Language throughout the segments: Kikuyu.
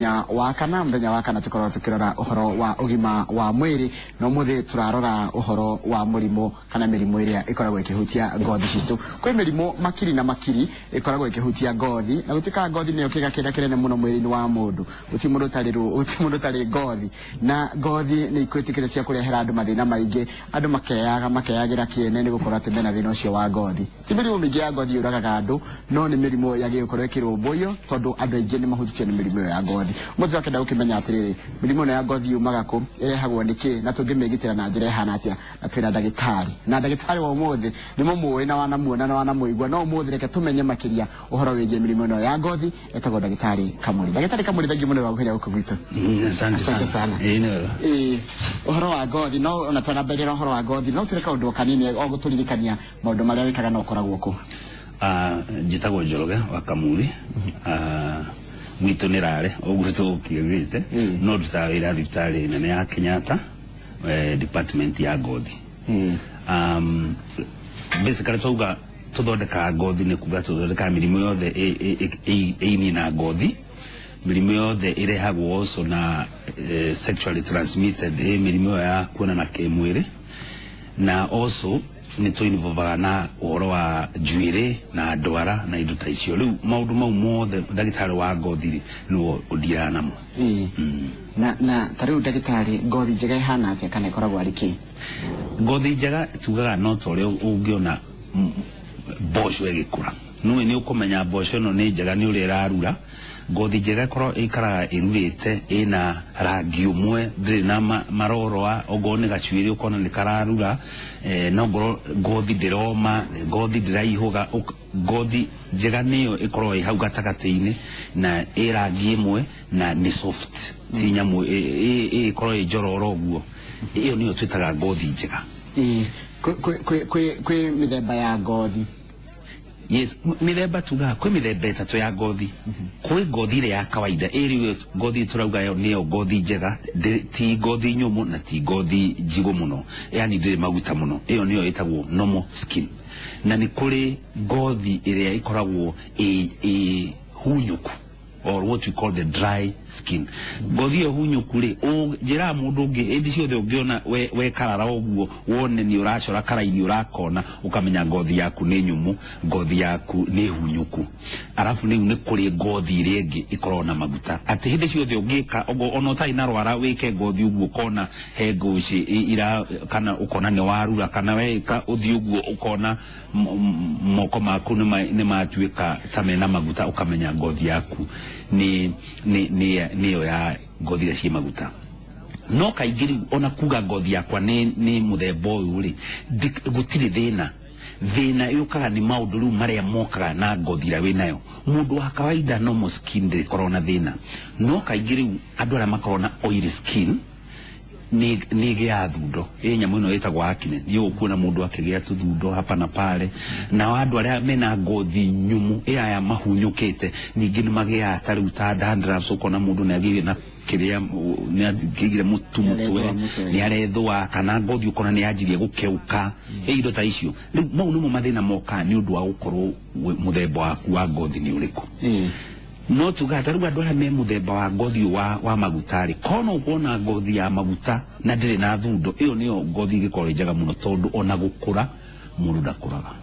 Muthenya wa kana, muthenya wa kana tukoragwo tukirora uhoro wa ugima wa mwiri, no muthi turarora uhoro wa murimu kana mirimu iria ikoragwo ikihutia ngothi citu. Kwi mirimu makiri na makiri ikoragwo ikihutia ngothi, na gutuika ngothi niyo kiga kiria kinene muno mwiri-ini wa mundu. Guti mundu utari ru, guti mundu utari ngothi, na ngothi ni ikwitikire cia kurehera andu mathina maingi, andu makeyaga makeyagira kiene ni gukorwo ati mena thina ucio wa ngothi. Ti mirimu mingi ya ngothi yuragaga andu, no ni mirimu yagiriire gukorwo ikirumbuiyo tondu andu aingi ni mahutitio ni mirimu iyo ya ngothi. Muthi wakenda gukimenya atiriri, mirimu ino ya ngothi yumaga ku, irehagwo niki, na tungimigitira na njira ihana atia, na twina ndagitari. Na ndagitari wa umuthi ni mumuwi na wanamuona na wanamuigua, no umuthi reke tumenye makiria uhoro wigie mirimu ino ya ngothi. Etagwo ndagitari Kamuri. Ndagitari Kamuri, thank you muno wa kuhira guku gwitu. Asante Asante sana. Ĩĩ, nĩ wega. Uhoro wa ngothi, no ona twanambĩrĩra uhoro wa ngothi, no twĩre kaũndũ kanini o gũtũririkania maũndũ marĩa wĩkaga na ũkoragwo kũ. Njĩtagwo Njoroge wa Kamuri. Gwitũ nĩ Rare, ũguo tũkiugĩte. No ndutaga wĩra thibitarĩ nene ya Kenyatta, department ya ngothi. Basically twauga tũthondekaga ngothi nĩ kuga tũthondekaga mĩrimũ yothe ĩinina ngothi, mĩrimũ yothe ĩrehagwo also na sexually transmitted, mĩrimũ ĩyo ya kuonana kĩmwĩrĩ, na also nĩ tũinvolvaga na ũhoro wa njuĩrĩ na ndwara na indo ta icio. Rĩu maũndũ mau mothe ndagĩtarĩ wa ngothi rĩ nĩwe ũndiraga namo. Na ta rĩu ndagĩtarĩ, ngothi njega ĩhana atĩa kana ĩkoragwo arĩ kĩ? Ngothi njega tugaga no ta ũrĩa ũngĩona mboco ĩgĩkũra, nĩũĩ nĩ ũkũmenya mboco ĩno nĩ njega nĩ ũrĩa ĩrarura. Ngothi njega ĩkorwo ĩikaraga ĩrurĩte, ĩna rangi ũmwe, ndĩrĩ na maroroa, ongorwo nĩ gacuĩrĩ ũkona nĩ kararura, no ngorwo ngothi ndĩroma, ngothi ndĩraihũga. Ngothi njega nĩyo ĩkoragwo ĩ hau gatagatĩ-inĩ na ĩ rangi ĩmwe na nĩ soft, ti nyamũ ĩkorwo ĩ njororo ũguo. Ĩyo nĩyo twĩtaga ngothi njega. Kwĩ mĩthemba ya ngothi? Yes, mĩthemba tugaga kwĩ mĩthemba ĩtatũ ya ngothi. Kwĩ ngothi ĩrĩa ya kawaida, ĩrĩ ngothi tũrauga yo nĩyo ngothi njega, ti ngothi nyũmũ na ti ngothi njigũ mũno, yani ndĩrĩ maguta mũno. Ĩyo nĩyo ĩtagwo normal skin. Na nĩ kũrĩ ngothi ĩrĩa ĩkoragwo ĩ hunyũku, or what we call the dry skin. Ngothi ĩyo hunyũku rĩ, njĩraga mũndũ ũngĩ hĩndĩ ciothe ũngĩona wekarara ũguo wone nĩ ũracora karaini ũrakona, ũkamenya ngothi yaku nĩ nyũmũ, ngothi yaku nĩ hunyũku. Arabu rĩu nĩ kũrĩ ngothi ĩrĩa ĩngĩ ĩkoragwo na maguta, atĩ hĩndĩ ciothe ũngĩka ona ũtarĩ na rwara wĩke ngothi ũguo ũkona he ngũcĩ ira, kana ũkona nĩ warura, kana weka ũthiĩ ũguo ũkona moko maku nĩ matuĩka ta mena maguta, ũkamenya ngothi yaku nĩyo ya ngothi iria ciĩ maguta. No kaingĩ rĩu ona kuga ngothi yakwa nĩ mũthemba ũyũ rĩ, gũtirĩ thĩna. Thĩna yũkaga nĩ maũndũ rĩu marĩa mokaga na ngothi ĩrĩa wĩnayo. Mũndũ wa kawaida normal skin ndĩkoragwo na thĩna, no kaingĩ rĩu andũ arĩa makoragwo na oily skin nĩ ĩgĩaga thundo. Ĩ nyamũ ĩno ĩtagwo acne, nĩ ũkuona mũndũ akĩgĩa tũthundo hapa na pale. Nao andũ arĩa mena ngothi nyũmũ, ĩ aya mahunyũkĩte, ningĩ nĩ magĩaga ta rĩu ta dandruff, ũkona mũndũ nĩ agĩire na kĩrĩa, nĩ akĩigire mũtu mũtwe, nĩ arethũa, kana ngothi ũkona nĩ yanjirie gũkeũka, ĩ indo ta icio. Rĩu mau nĩmo mathĩna mokaga nĩ ũndũ wa gũkorwo mũthemba waku wa ngothi nĩ ũrĩkũ. No tugaga ta rĩu andũ arĩa me mũthemba wa ngothi ũyũ wa maguta rĩ, korwo no ũkorwo na ngothi ya maguta na ndĩrĩ na thundo, ĩyo nĩyo ngothi ĩngĩkorwo ĩ njega mũno, tondũ ona gũkũra mũndũ ndakũraga.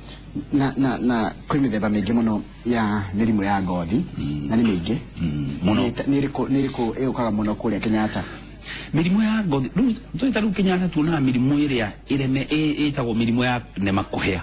Na kwĩ mĩthemba mĩingĩ mũno ya mĩrimũ ya ngothi, na nĩ mĩingĩ. Mũno. Nĩ ĩrĩkũ ĩũkaga mũno kũrĩa Kenyatta? Mĩrimũ ya ngothi rĩu twĩta rĩu Kenyatta tuonaga mĩrimũ ĩrĩa ĩreme ĩtagwo mĩrimũ ya nema kũhĩa.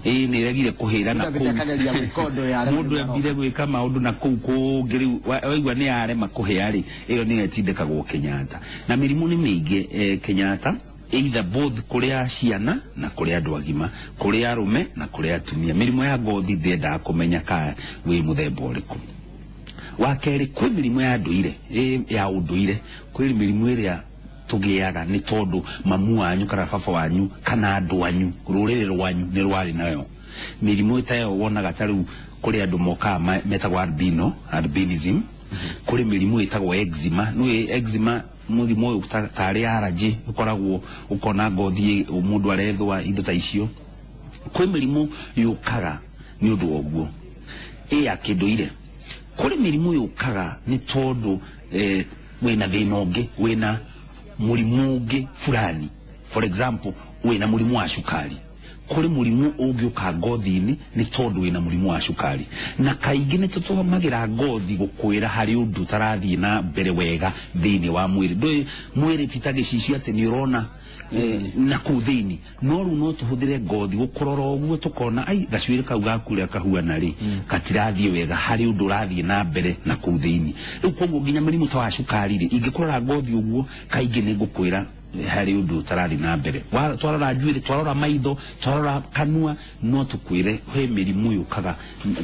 Ĩ nĩ ĩregire kũhĩra na Mũndũ ambire kũu. akageria gwĩka ũndũ yarema Mũndũ nĩ ambire gwĩka maũndũ na kũu kũngĩ, rĩu waigua nĩ yarema kũhĩa rĩ, ĩyo nĩyo ĩtindĩkagwo Kenyatta. Na mĩrimũ nĩ mĩingĩ, Kenyatta, either both kũrĩ ciana na kũrĩ andũ agima, kũrĩ arũme na kũrĩ atumia. Mĩrimũ ya ngothi ndĩendaga kũmenya ka wĩ mũthemba ũrĩkũ. Wa kerĩ, kwĩ mĩrimũ ya ndũire, ya ũndũire, kwĩ mĩrimũ ĩrĩa tũgĩaga nĩ tondũ mamu wanyu kana baba wanyu kana andũ anyu, rũrĩrĩ rwanyu nĩ rwarĩ nayo. Mĩrimũ ta ĩyo wonaga ta rĩu kũrĩ andũ mokaga metagwo albino, albinism. Kũrĩ mĩrimũ ĩtagwo eczema. Nĩũĩ eczema mũrimũ ũyũ tarĩ allergy, ũkoragwo ũkona ngothi mũndũ arethũa, indo ta icio. Kwĩ mĩrimũ yũkaga nĩ ũndũ wa ũguo, ĩ ya kĩndũire. Kũrĩ mĩrimũ yũkaga nĩ tondũ wĩna thĩna ũngĩ, wĩna mũrimũ ũngĩ fulani. For example, wĩna mũrimũ wa cukari. Kũrĩ mũrimũ ũngĩũka ngothi-inĩ nĩ tondũ wĩna mũrimũ wa cukari, na kaingĩ nĩ tũtũmagĩra ngothi gũkwĩra harĩ ũndũ ũtarathiĩ na mbere wega thĩinĩ wa mwĩrĩ. Ndũĩ mwĩrĩ ti ta gĩcicio atĩ nĩ ũrona na kũu thĩinĩ, no rĩu no tũhũthĩre ngothi gũkũrora ũguo tũkona ai gacuĩrĩ kau gaku ũrĩa kahuana rĩ katirathiĩ wega, harĩ ũndũ ũrathiĩ na mbere na kũu thĩinĩ. Rĩu koguo nginya mĩrimũ ta wa cukari rĩ, ingĩkũrora ngothi ũguo kaingĩ nĩ ngũkwĩra harĩ ũndũ ũtarathiĩ na mbere. Twarora njuĩrĩ, twarora maitho, twarora kanua, no tũkwĩre he mĩrimũ yũkaga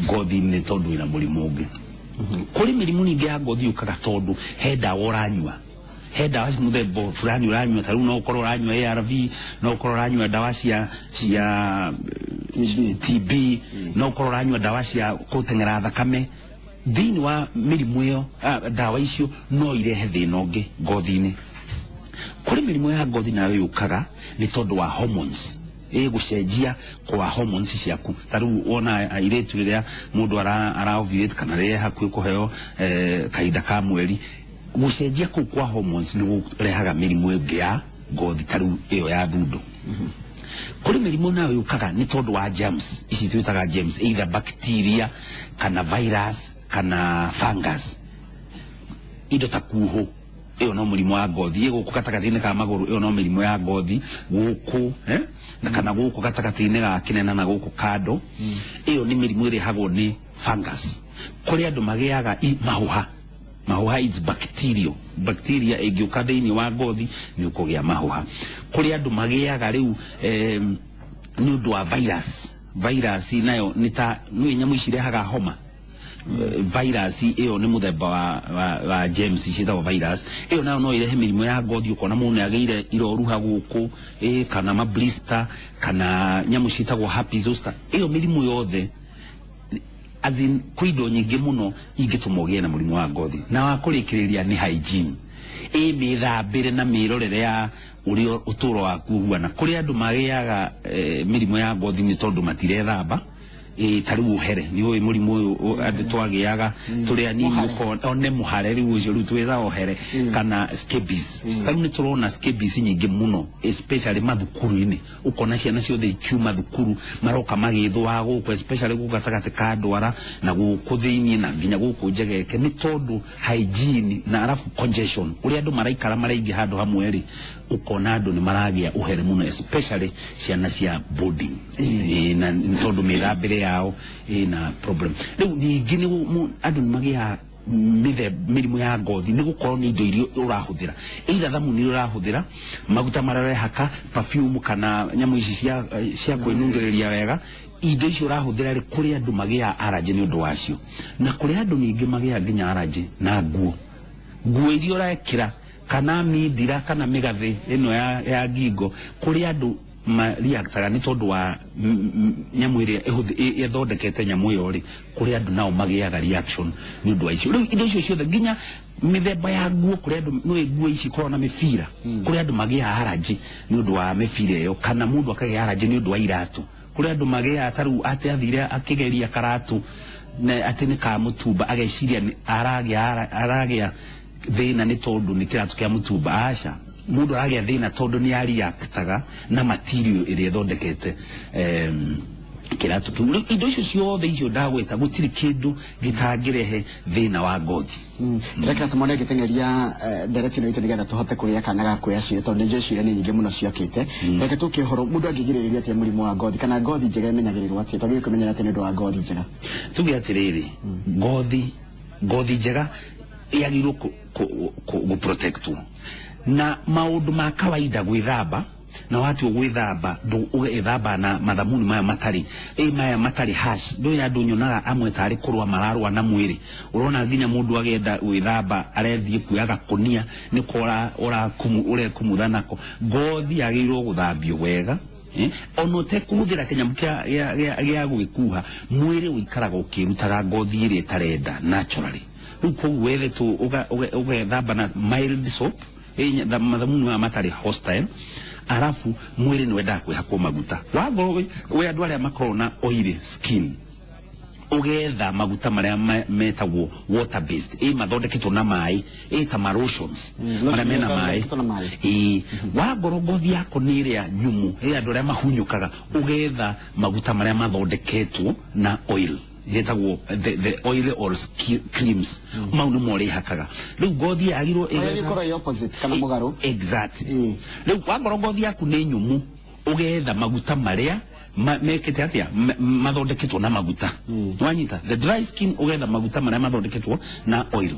ngothi-inĩ tondũ wĩna mũrimũ ũngĩ. Kũrĩ mĩrimũ ningĩ ya ngothi yũkaga tondũ he ndawa ũranyua, he ndawa mũthemba fulani ũranyua. Ta rĩu no ũkorwo ũranyua ARV, no ũkorwo ũranyua ndawa cia TB, no ũkorwo ũranyua ndawa cia gũteng'era thakame. Thĩinĩ wa mĩrimũ ĩyo, ndawa icio no irehe thĩna ũngĩ ngothi-inĩ. Kũrĩ mĩrimũ ya ngothi nayo yũkaga nĩ tondũ wa hormones, ĩgũcenjia kwa hormones ciaku. Ta rĩu wona airĩtu rĩrĩa mũndũ ara ovulate kana rĩrĩa hakuhĩ kũheo kahinda ka mweri, gũcenjia kũu kwa hormones nĩ gũrehaga mĩrimũ ĩngĩ ya ngothi ta rĩu ĩyo ya thundo. Kũrĩ mĩrimũ nayo yũkaga nĩ tondũ wa germs, ici twĩtaga germs, either bacteria kana virus kana fungus. Indo ta kuhũ, ĩyo no mũrimũ wa ngothi. Ĩ gũkũ gatagatĩ-inĩ ka magũrũ, ĩyo no mĩrimũ ya ngothi gũkũ, na kana gũkũ gatagatĩ-inĩ ga kĩnena na gũkũ kando, ĩyo nĩ mĩrimũ ĩrehagwo nĩ fungus. Kũrĩ andũ magĩaga mahũha. Mahũha is bacterial. Bacteria ĩngĩũka thĩinĩ wa ngothi nĩ ũkũgĩa mahũha. Kũrĩ andũ magĩaga rĩu nĩ ũndũ wa virus. Virus nayo nĩ ta nĩ nyamũ ici irehaga homa. Virus ĩyo nĩ mũthemba wa germs ciĩtagwo virus. Ĩyo nayo no ĩrehe mĩrimũ ya ngothi, ũkona mũndũ nĩ agĩire iroruha gũkũ, kana ma blister, kana nyamũ ciĩtagwo herpes zoster. Ĩyo mĩrimũ yothe, as in kwĩ indo nyingĩ mũno ingĩtũma ũgĩe na mũrimũ wa ngothi. Na wa kũrĩkĩrĩria nĩ hygiene, ĩ mĩthambĩre na mĩrorere ya ũrĩa ũtũũro waku ũhuana. Kũrĩ andũ magĩaga mĩrimũ ya ngothi nĩ tondũ matirethamba. Ta rĩu ũhere nĩ ũĩ mũrimũ ũyũ andũ twagĩaga tũrĩ anini, one mũhare rĩu ũcio rĩu twĩtaga ũhere kana scabies. Ta rĩu nĩ tũrona scabies nyingĩ mũno especially mathukuru-inĩ, ũkona ciana ciothe ikiuma thukuru maroka magĩthũaga gũkũ, especially gũkũ gatagatĩ ka ndwara na gũkũ thĩinĩ na nginya gũkũ njegeke, nĩ tondũ hygiene na arabu congestion, ũrĩa andũ maraikara maraingĩ handũ hamwe rĩ, ũkona andũ nĩ maragĩa ũhere mũno especially ciana cia boarding, na nĩ tondũ mĩthambĩre yao ĩna problem. Rĩu ningĩ nĩ andũ nĩ magĩaga mĩrimũ ya ngothi nĩ gũkorwo nĩ indo iria ũrahũthĩra, either thamuni iria ũrahũthĩra, maguta marĩa ũrehaka, perfume kana nyamũ ici cia kwĩnungĩrĩria wega, indo icio ũrahũthĩra rĩ, kũrĩ andũ magĩaga allergy nĩ ũndũ wacio. Na kũrĩ andũ ningĩ magĩaga nginya allergy na nguo, nguo iria ũrekĩra kana mindira kana mĩgathĩ ĩno ya ngingo, kũrĩ andũ reactaga nĩ tondũ wa nyamũ ĩrĩa ĩthondekete nyamũ ĩyo rĩ, kũrĩ andũ nao magĩaga reaction nĩ ũndũ wa icio. Rĩu indo icio ciothe nginya mĩthemba ya nguo, kũrĩ andũ nĩ nguo ici ikoragwo na mĩbira, kũrĩ andũ magĩaga allergy nĩ ũndũ wa mĩbira ĩyo, kana mũndũ akagĩa allergy nĩ ũndũ wa iratũ. Kũrĩ andũ magĩaga ta rĩu atĩ athire akĩgeria karatũ na atĩ nĩ ka mũtumba, ageciria aragĩa thĩna nĩ tondũ nĩ kĩratũ kĩa mũtumba. Aca, mũndũ aragĩa thĩna tondũ nĩ areactaga na material ĩrĩa ĩthondekete kĩratũ kĩu. Rĩu indo icio ciothe icio ndagweta, gũtirĩ kĩndũ gĩtangĩrehe thĩna wa ngothi. Rekera tumone ngĩteng'eria ndereti ĩno itũ nĩgetha tũhote kũgĩa kanya ga kuoya ciũria, tondũ nĩ njũĩ ciũria nĩ nyingĩ mũno ciokĩte. Reke tũke ũhoro mũndũ angĩgirĩrĩria atĩa mũrimũ wa ngothi, kana ngothi njega ĩmenyagĩrĩrwo atĩa? Twagĩrĩirwo kwĩmenyerera atĩa nĩ ũndũ wa ngothi njega? Tuge atĩrĩrĩ, ngothi njega yagĩrĩirwo gũprotectwo na maũndũ ma kawaida, gwĩthamba, na watua gwĩthamba ũgethamba na mathamuni maya matarĩ maya matarĩ harsh. Ndũĩ andũ nyonaga amwe tarĩ kũrũa mararũa na mwĩrĩ, ũrona nginya mũndũ agenda gwĩthamba arethiĩ kuoya gakũnia nĩko ũrekumutha nako. Ngothi yagĩrĩirwo gũthambio wega, ona ũtekũhũthĩra kĩnyamũ gĩa gwĩkuha, mwĩrĩ ũikaraga ũkĩrutaga ngothi ĩrĩa ĩtarenda naturally. Rĩu koguo wethe tu ũgethamba na mild soap, mathamuni maya matarĩ hostile, arabu mwĩrĩ nĩ wendaga kwĩhakwo maguta. Wangorwo wĩ andũ arĩa makoragwo na oily skin, Ũgetha maguta marĩa metagwo water based, ĩ mathondeketwo na maĩ, ĩ ta ma lotions marĩa mena maĩ. Mathondeketwo na maĩ. Ĩ wangorwo ngothi yako nĩ ĩrĩa nyũmũ, ĩ andũ arĩa mahunyũkaga, ũgetha maguta marĩa mathondeketwo na oil, yetagwo the oil or creams. Mau nĩmo ũrĩhakaga. Rĩu ngothi yagirwo Ĩrĩa ĩkorwo ĩ opposite kana mũgarũ. Exactly. Rĩu wangorwo ngothi yaku nĩ nyũmũ, ũgetha maguta marĩa mekĩte atĩa, mathondeketwo na maguta. Wanyita? The dry skin, ũgetha maguta marĩa mathondeketwo na oil.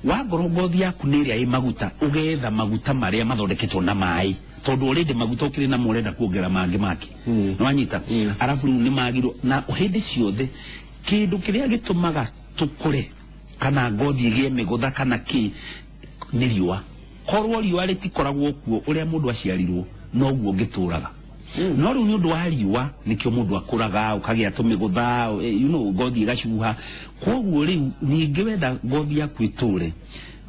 Wangorwo ngothi yaku nĩ ĩrĩa ĩ maguta, ũgetha maguta marĩa mathondeketwo na maĩ, tondũ already maguta ũkĩrĩ namo, ũrenda kuongerera mangĩ make. Nĩwanyita? Arabu rĩu nĩ magirwo na hĩndĩ ciothe kĩndũ kĩrĩa gĩtũmaga tũkũre kana ngothi ĩgĩe mĩgũtha kana kĩ nĩ riũa. Korwo riũa rĩtikoragwo kuo, ũrĩa mũndũ aciarirwo noguo ũngĩtũraga. No rĩu nĩ ũndũ wa riũa nĩkĩo mũndũ akũraga, ũkagĩa tũmĩgũtha, ngothi ĩgacuha. Koguo rĩu ningĩ wenda ngothi yaku ĩtũre,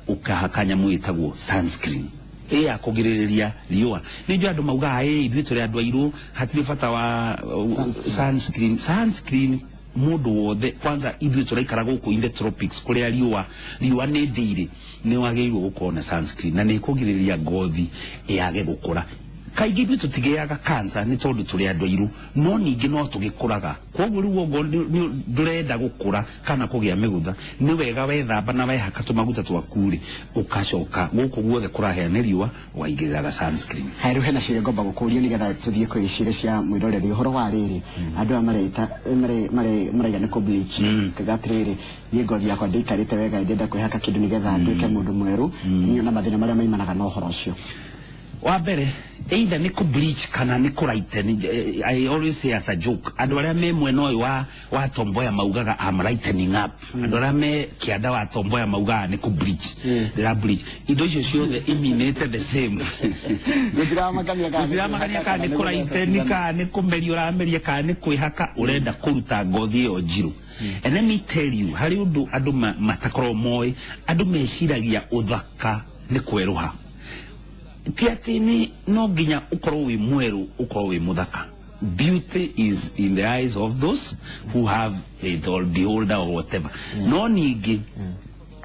ũkahaka nyamũ ĩtagwo sunscreen, ĩ ya kũgirĩrĩria riũa. Nĩ njũĩ andũ maugaga, ĩ ithuĩ tũrĩ andũ airũ, hatirĩ bata wa Sunscreen. Sunscreen, sunscreen mũndũ wothe. Kwanza ithuĩ tũraikara gũkũ in the tropics, kũrĩa riũa nĩ ndĩirĩ, nĩ wagĩrĩirwo gũkorwo na sunscreen, na nĩ ĩkũgirĩrĩria ngothi yage gũkũra. Kaingĩ ithuĩ tũtigĩaga cancer nĩ tondũ tũrĩ andũ airũ, no ningĩ no tũgĩkũraga. Koguo rĩu okorwo ndũrenda gũkũra kana kũgĩa mĩgũtha, nĩ wega wethamba na wehaka tũmaguta twaku rĩ, ũgacoka gũkũ guothe kũrahĩa nĩ riũa, ũgaigĩrĩra ga sunscreen. Haya, rĩu hena ciũria ngomba gũkũria nĩgetha tũthiĩ kwĩ ciũria cia mwĩroreri. Ũhoro wa rĩrĩ, andũ aya mareita maraiga nĩ kũ bleach, kaga atĩrĩrĩ, niĩ ngothi yakwa ndĩikarĩte wega, ndĩrenda kwĩhaka kĩndũ nĩgetha nduĩke mũndũ mwerũ, niĩ na mathĩna marĩa maimanaga na ũhoro ũcio. Wa mbere, either nĩ kũ bleach kana nĩ kũ lighten. I always say as a joke, andũ arĩa me mwena ũyũ wa Tomboya maugaga, "I'm lightening up." Andũ arĩa me kĩanda wa Tomboya maugaga nĩ kũ bleach, ndĩra bleach. Indo icio ciothe iminĩte the same. Gũtiramakania kana Gũtiramakania kana nĩ kũ lighten, kana nĩ kũmeria ũrameria, kana nĩ kwĩhaka ũrenda kũruta ngothi ĩyo njirũ. And let me tell you, harĩ ũndũ andũ matakoragwo moĩ. Andũ meciragia ũthaka nĩ kwerũha. Ti atĩ nĩ no nginya ũkorwo wĩ mwerũ ũkorwo wĩ mũthaka. Beauty is in the eyes of those who have it or beholder or whatever. No ningĩ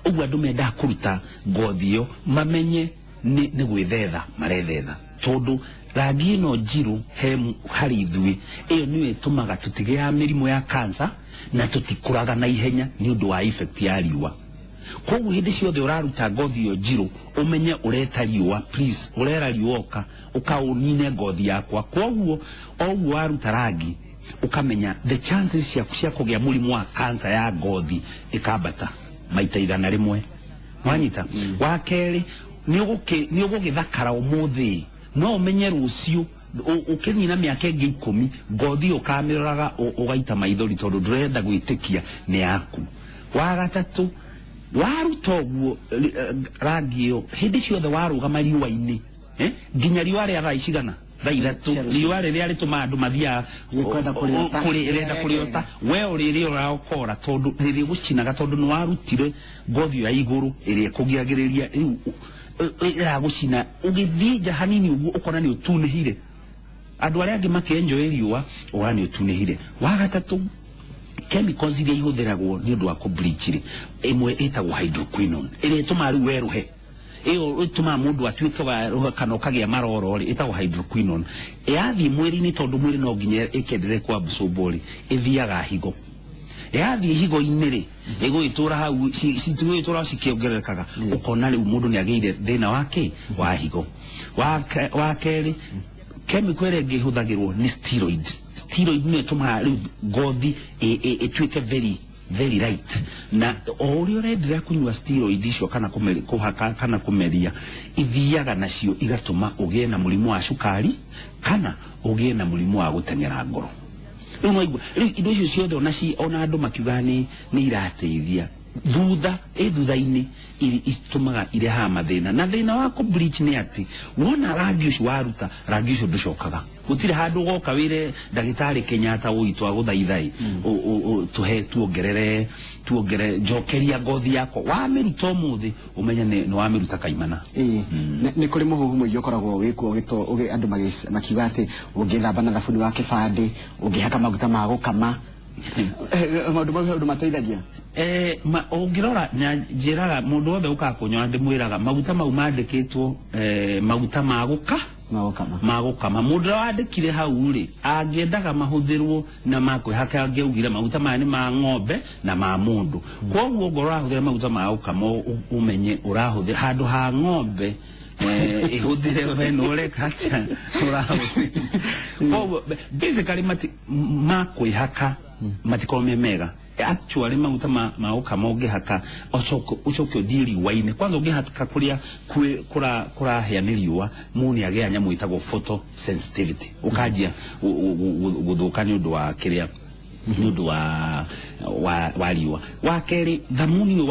ũguo andũ mendaga kũruta ngothi ĩyo, mamenye nĩ gwĩthetha marethetha, tondũ rangi ĩno njirũ he harĩ ithuĩ, ĩyo nĩyo ĩtũmaga tũtigĩaga mĩrimũ ya cancer na tũtikũraga na ihenya nĩ ũndũ wa effect ya riũa. Koguo hĩndĩ ciothe ũraruta ngothi ĩyo njirũ, ũmenye ũreta riũa, please, ũrera riũa ũka ũkaũnine ngothi yakwa. Koguo o ũguo waruta rangi, ũkamenya the chances ciaku cia kũgĩa mũrimũ wa cancer ya ngothi ĩkambata maita 100. Wanyita? Wa kerĩ, nĩ ũgũgĩthakara ũmũthĩ, no ũmenye rũciũ ũkĩnina mĩaka ĩngĩ 10, ngothi ĩyo ũkamĩroraga ũgaita maithori, tondũ ndũrenda gwĩtĩkia nĩ yaku. Wa gatatũ, waruta ũguo rangi ĩyo, hĩndĩ ciothe warũgama riũa-inĩ, nginya riũa rĩa thaa cigana, thaa 3, Cia rũcinĩ. Riũa rĩrĩa rĩtũmaga andũ mathiaga Kwenda kũrĩota. Rĩenda kũrĩota, we ũrĩrĩ ũraokora, tondũ rĩrĩ gũcinaga, tondũ nĩ warutire ngothi ya igũrũ ĩrĩa ĩkũgiragĩrĩria. Rĩu ĩragũcina, ũgĩthiĩ nja hanini ũguo ũkona nĩ ũtunĩhire. Andũ arĩa angĩ makĩenjoy riũa, ũkona nĩ ũtunĩhire. Wa gatatũ, chemicals iria ihũthĩragwo nĩ ũndũ wa kũ bleach rĩ, ĩmwe ĩtagwo hydroquinone, ĩrĩa ĩtũmaga rĩu werũhe, ĩyo ĩtũmaga mũndũ atuĩke wa kana ũkagĩa maroro rĩ, ĩtagwo hydroquinone. Yathiĩ mwĩrĩ-inĩ, tondũ mwĩrĩ no nginya ĩkenderere ku absorb rĩ, ĩthiaga higo. Yathiĩ higo-inĩ rĩ, ĩgũgĩtũra hau, cigũgĩtũra cikĩongererekaga, ũkona rĩu mũndũ nĩ agĩire thĩna wa kĩ wa higo. Wa kerĩ, chemical ĩrĩa ĩngĩ ĩhũthagĩrwo nĩ steroid. Steroid nĩyo ĩtũmaga rĩu ngothi ĩtuĩke very very light, na o ũrĩa ũrenderea kũnyua steroid icio kana kũhaka kana kũmeria, ithiaga nacio igatũma ũgĩe na mũrimũ wa cukari kana ũgĩe na mũrimũ wa gũteng'era ngoro. Rĩu no igua rĩu indo icio ciothe, ona andũ makiugaga nĩ irateithia, thutha ĩ thutha-inĩ itũmaga irehaga mathĩna. Na thĩna wa kũ bleach nĩ atĩ wona rangi ũcio waruta, rangi ũcio ndũcokaga. Gũtirĩ handũ ũgoka wĩre ndagĩtarĩ Kenyatta, ũitũ agũthaitha tũhe tuongerere tuongere njokeria ngothi yakwa. Wamĩruta ũmũthĩ, ũmenye nĩ wamĩruta kaimana. Ĩĩ, nĩ kũrĩ mũhuhu mũingĩ ũkoragwo wĩkuo ũgĩtwo andũ makiuga atĩ ũngĩthamba na thabuni wa kĩbandĩ, ũngĩhaka maguta ma gũkama. Maũndũ mau he ũndũ mateithagia? Ũngĩrora na njĩraga mũndũ wothe ũkaga kũnyona, ndĩmwĩraga maguta mau mandĩkĩtwo maguta ma gũka Magũkama. Ma gũkama. Mũndũ ũrĩa wandĩkire hau rĩ, angĩendaga mahũthĩrwo na makwĩhaka, angĩaugire maguta maya nĩ ma ng'ombe na ma mũndũ. Koguo ngorwo ũrahũthĩra maguta ma gũkama, ũmenye ũrahũthĩra handũ ha ng'ombe ĩhũthĩre, we nĩ ũreka atĩa ũrahũthĩra. Koguo basically mati ma kwĩhaka matikorwo me mega. Actually maguta ma gũkama ũngĩhaka, ũcoke ũthiĩ riũa-inĩ kwanza, ũngĩhaka kũrĩa kũrahĩa nĩ riũa, mũndũ nĩ agĩa nyamũ ĩtagwo photosensitivity, ũkanjia gũthũka nĩ ũndũ wa kĩrĩa, nĩ ũndũ wa riũa. Wa kerĩ, thamuni ũyũ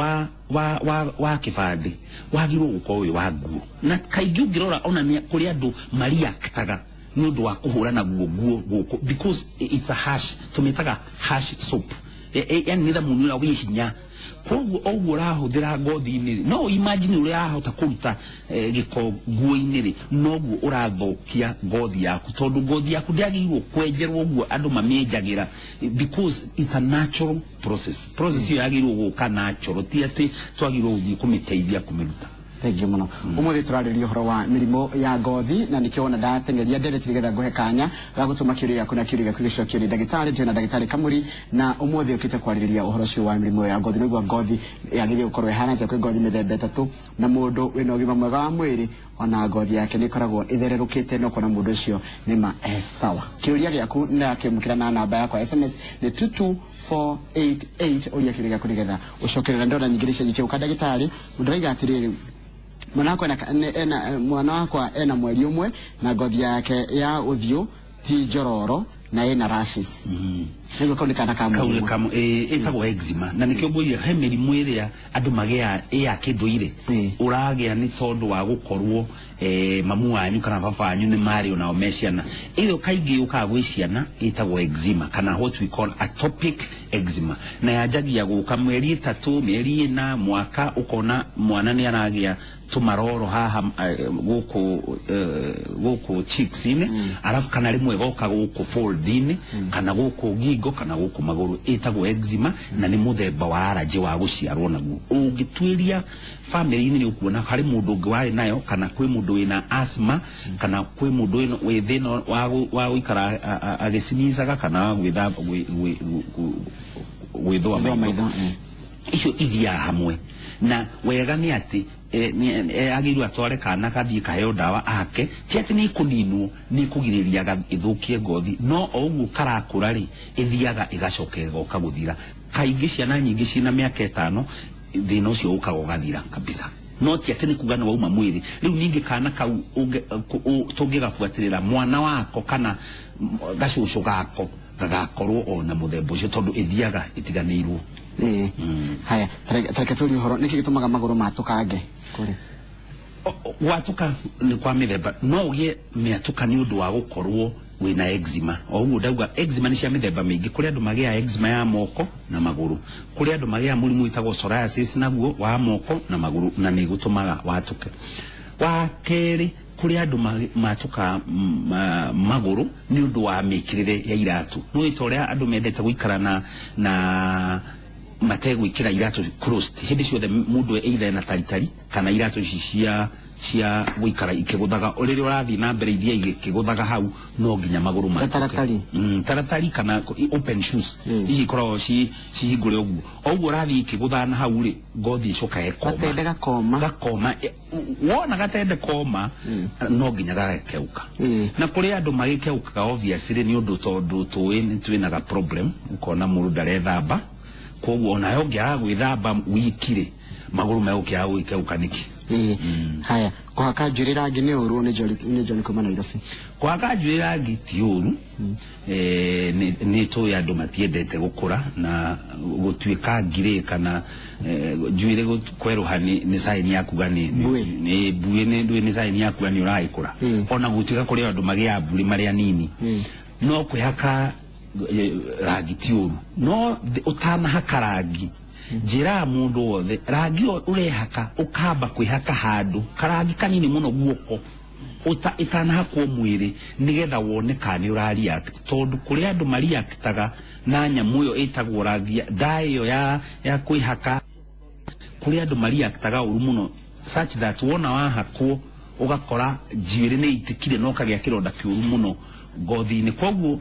wa kĩbandĩ wagĩrĩirwo gũkorwo wĩ wa nguo, na kaingĩ ũngĩrora ona nĩ kũrĩ andũ mariaktaga nĩ ũndũ wa kũhũra naguo nguo gũkũ, because it's a harsh, tũmĩtaga harsh soap. Yani nĩ thamuni ũrĩa wĩ hinya. Koguo oguo ũrahũthĩra ngothi-inĩ rĩ, no imagine ũrĩa ahota kũruta gĩko nguo-inĩ rĩ, noguo ũrathũkia ngothi yaku, tondũ ngothi yaku ndĩagĩrĩirwo kwenjerwo ũguo andũ mamĩenjagĩra, because it's a natural process. Ĩyo yagĩrĩirwo gũka natural, ti atĩ twagĩrĩirwo gũthiĩ kũmĩteithia kũmĩruta. Thengiũ mũno. Ũmũthĩ tũrarĩrĩria ũhoro wa mĩrimũ ya ngothi, na nĩkĩo wona ndateng'eria ndereti nĩgetha ngũhe kanya ga gũtũma kĩũria gĩaku na kĩũria gĩaku gĩcokio nĩ ndagĩtarĩ. Twĩna ndagĩtarĩ Kamuri, na ũmũthĩ ũkĩte kwarĩrĩria ũhoro ũcio wa mĩrimũ ya ngothi. Nĩguo ngothi yagĩrĩire gũkorwo ĩhana atĩa? Kwĩ ngothi mĩthemba 3, na mũndũ wĩna ũgima mwega wa mwĩrĩ ona ngothi yake nĩ ĩkoragwo ĩthererũkĩte, no kuona mũndũ ũcio nĩ ma sawa. Kĩũria gĩaku ndĩrakĩamũkĩra na namba yakwa SMS nĩ 22488. Ũria kĩũria gĩaku nĩgetha ũcokerera. Ndona nyingĩ nĩ cianjĩtie gũka. Ndagĩtarĩ, mũndũ araiga atĩrĩrĩ, mwana wakwa ena mwana wakwa ena mweri 1 na ngothi yake ya ũthiũ ti njororo na ĩna rashes. Nĩguo kau nĩ kana ka kau mweri nĩ 1. Kamwe ĩtagwo eczema, na nĩkĩo ngwĩrire he mĩrimũ ĩrĩa andũ magĩa ĩ ya kĩndũire. Ũragĩa nĩ tondũ wa gũkorwo mamu wanyu kana baba wanyu nĩ marĩ onao me ciana. Ĩyo kaingĩ yũkaga gwĩ ciana, ĩtagwo eczema kana what we call atopic eczema, na yanjagia gũka mweri 3, mĩeri 4, mwaka, ũkona mwana nĩ aragĩa tũmaroro haha gũkũ cheeks-inĩ, arabu kana rĩmwe goka gũkũ fold-inĩ, kana gũkũ ngingo, kana gũkũ magũrũ. Ĩtagwo eczema, na nĩ mũthemba wa allergy wa gũciarwo naguo. Ũngĩtuĩria family-inĩ nĩ ũkuona harĩ mũndũ ũngĩ warĩ nayo, kana kwĩ mũndũ wĩna asthma, kana kwĩ mũndũ wĩ thĩna wa gũikara agĩcinicaga kana wa gwĩthũa Gwĩthũa maitho. Maitho. Icio ithiaga hamwe, na wega nĩ atĩ agĩrĩirwo atware kana kathiĩ kaheo ndawa ake. Ti atĩ nĩ ĩkũninwo, nĩ ĩkũgirĩrĩria ĩthũkie ngothi, no o ũguo karakũra rĩ, ĩthiaga ĩgacoka ĩgoka gũthira. Kaingĩ ciana nyingĩ ciĩna mĩaka 5 thĩna ũcio ũkaga ũgathira kabisa, no ti atĩ nĩ kuga nĩ wauma mwĩrĩ. Rĩu ningĩ kana kau tũngĩgabuatĩrĩra mwana wako kana gacũcũ gako gagakorwo ona mũthemba ũcio, tondũ ĩthiaga ĩtiganĩirwo. Ĩĩ, haya, tareke tũrie ũhoro nĩkĩ gĩtũmaga magũrũ matũkange kũrĩ. Gwatũka nĩ kwa mĩthemba. No ũgĩe mĩatũka nĩ ũndũ wa gũkorwo wĩna eczema. O ũguo ndauga, eczema nĩ cia mĩthemba mĩingĩ. Kũrĩ andũ magĩaga eczema ya moko na magũrũ, kũrĩ andũ magĩaga mũrimũ wĩtagwo psoriasis, naguo wa moko na magũrũ, na nĩ gũtũmaga watũke. Wa kerĩ, kũrĩ andũ matũkaga magũrũ nĩ ũndũ wa mĩkĩrĩre ya iratũ. Nĩ ta ũrĩa andũ mendete gũikara na mategwĩkĩra iratũ closed hĩndĩ ciothe, mũndũ either ena taritari kana iratũ ici cia gũikara ikĩgũthaga rĩrĩa ũrathiĩ na mbere, ithiĩ igĩkĩgũthaga hau, no nginya magũrũ matũke. Taratari. Taratari kana open shoes. Ici ikoragwo cihingũre ũguo, o ũguo ũrathiĩ ikĩgũthaga na hau rĩ, ngothi ĩcokaga ĩkoma. Gatende gakoma. Gakoma. Wona gatende koma, no nginya gagakeuka. Na kũrĩ andũ magĩkeukaga obviously nĩ ũndũ tondũ tũĩ nĩ twĩnaga problem, ũkona mũndũ ndarethamba, koguo onawe ũngĩaga gwĩthamba wiki rĩ, magũrũ megũkĩaga gwĩkeuka nĩkĩ? Ĩĩ, haya, kũhaka njuĩrĩ rangi nĩ ũru? Nĩ John kuma Nairobi. Kũhaka njuĩrĩ rangi ti ũru. Nĩ tũĩ andũ matiendete gũkũra na gũtuĩka ngirĩ kana njuĩrĩ kwerũha nĩ sign ya kuga Mbuĩ. Nĩ mbuĩ, nĩ sign ya kuga nĩ ũragĩkũra. Ona gũtuĩka kũrĩ andũ magĩaga mburĩ marĩ anini, no kwĩhaka rangi ti ũru, no ũtanahaka rangi, njĩraga mũndũ wothe rangi ũyũ ũrehaka ũkamba kwĩhaka handũ karangi kanini mũno guoko. Ũtanahakwo mwĩrĩ nĩgetha wone kana nĩ ũra react, tondũ kũrĩ andũ mareactaga na nyamũ ĩyo ĩtagwo rangi dye ĩyo ya kwĩhaka. Kũrĩ andũ mareactaga ũru mũno such that wona wahakwo ũgakora njuĩrĩ nĩ itikire na ũkagĩa kĩronda kĩũru mũno ngothi-inĩ. Koguo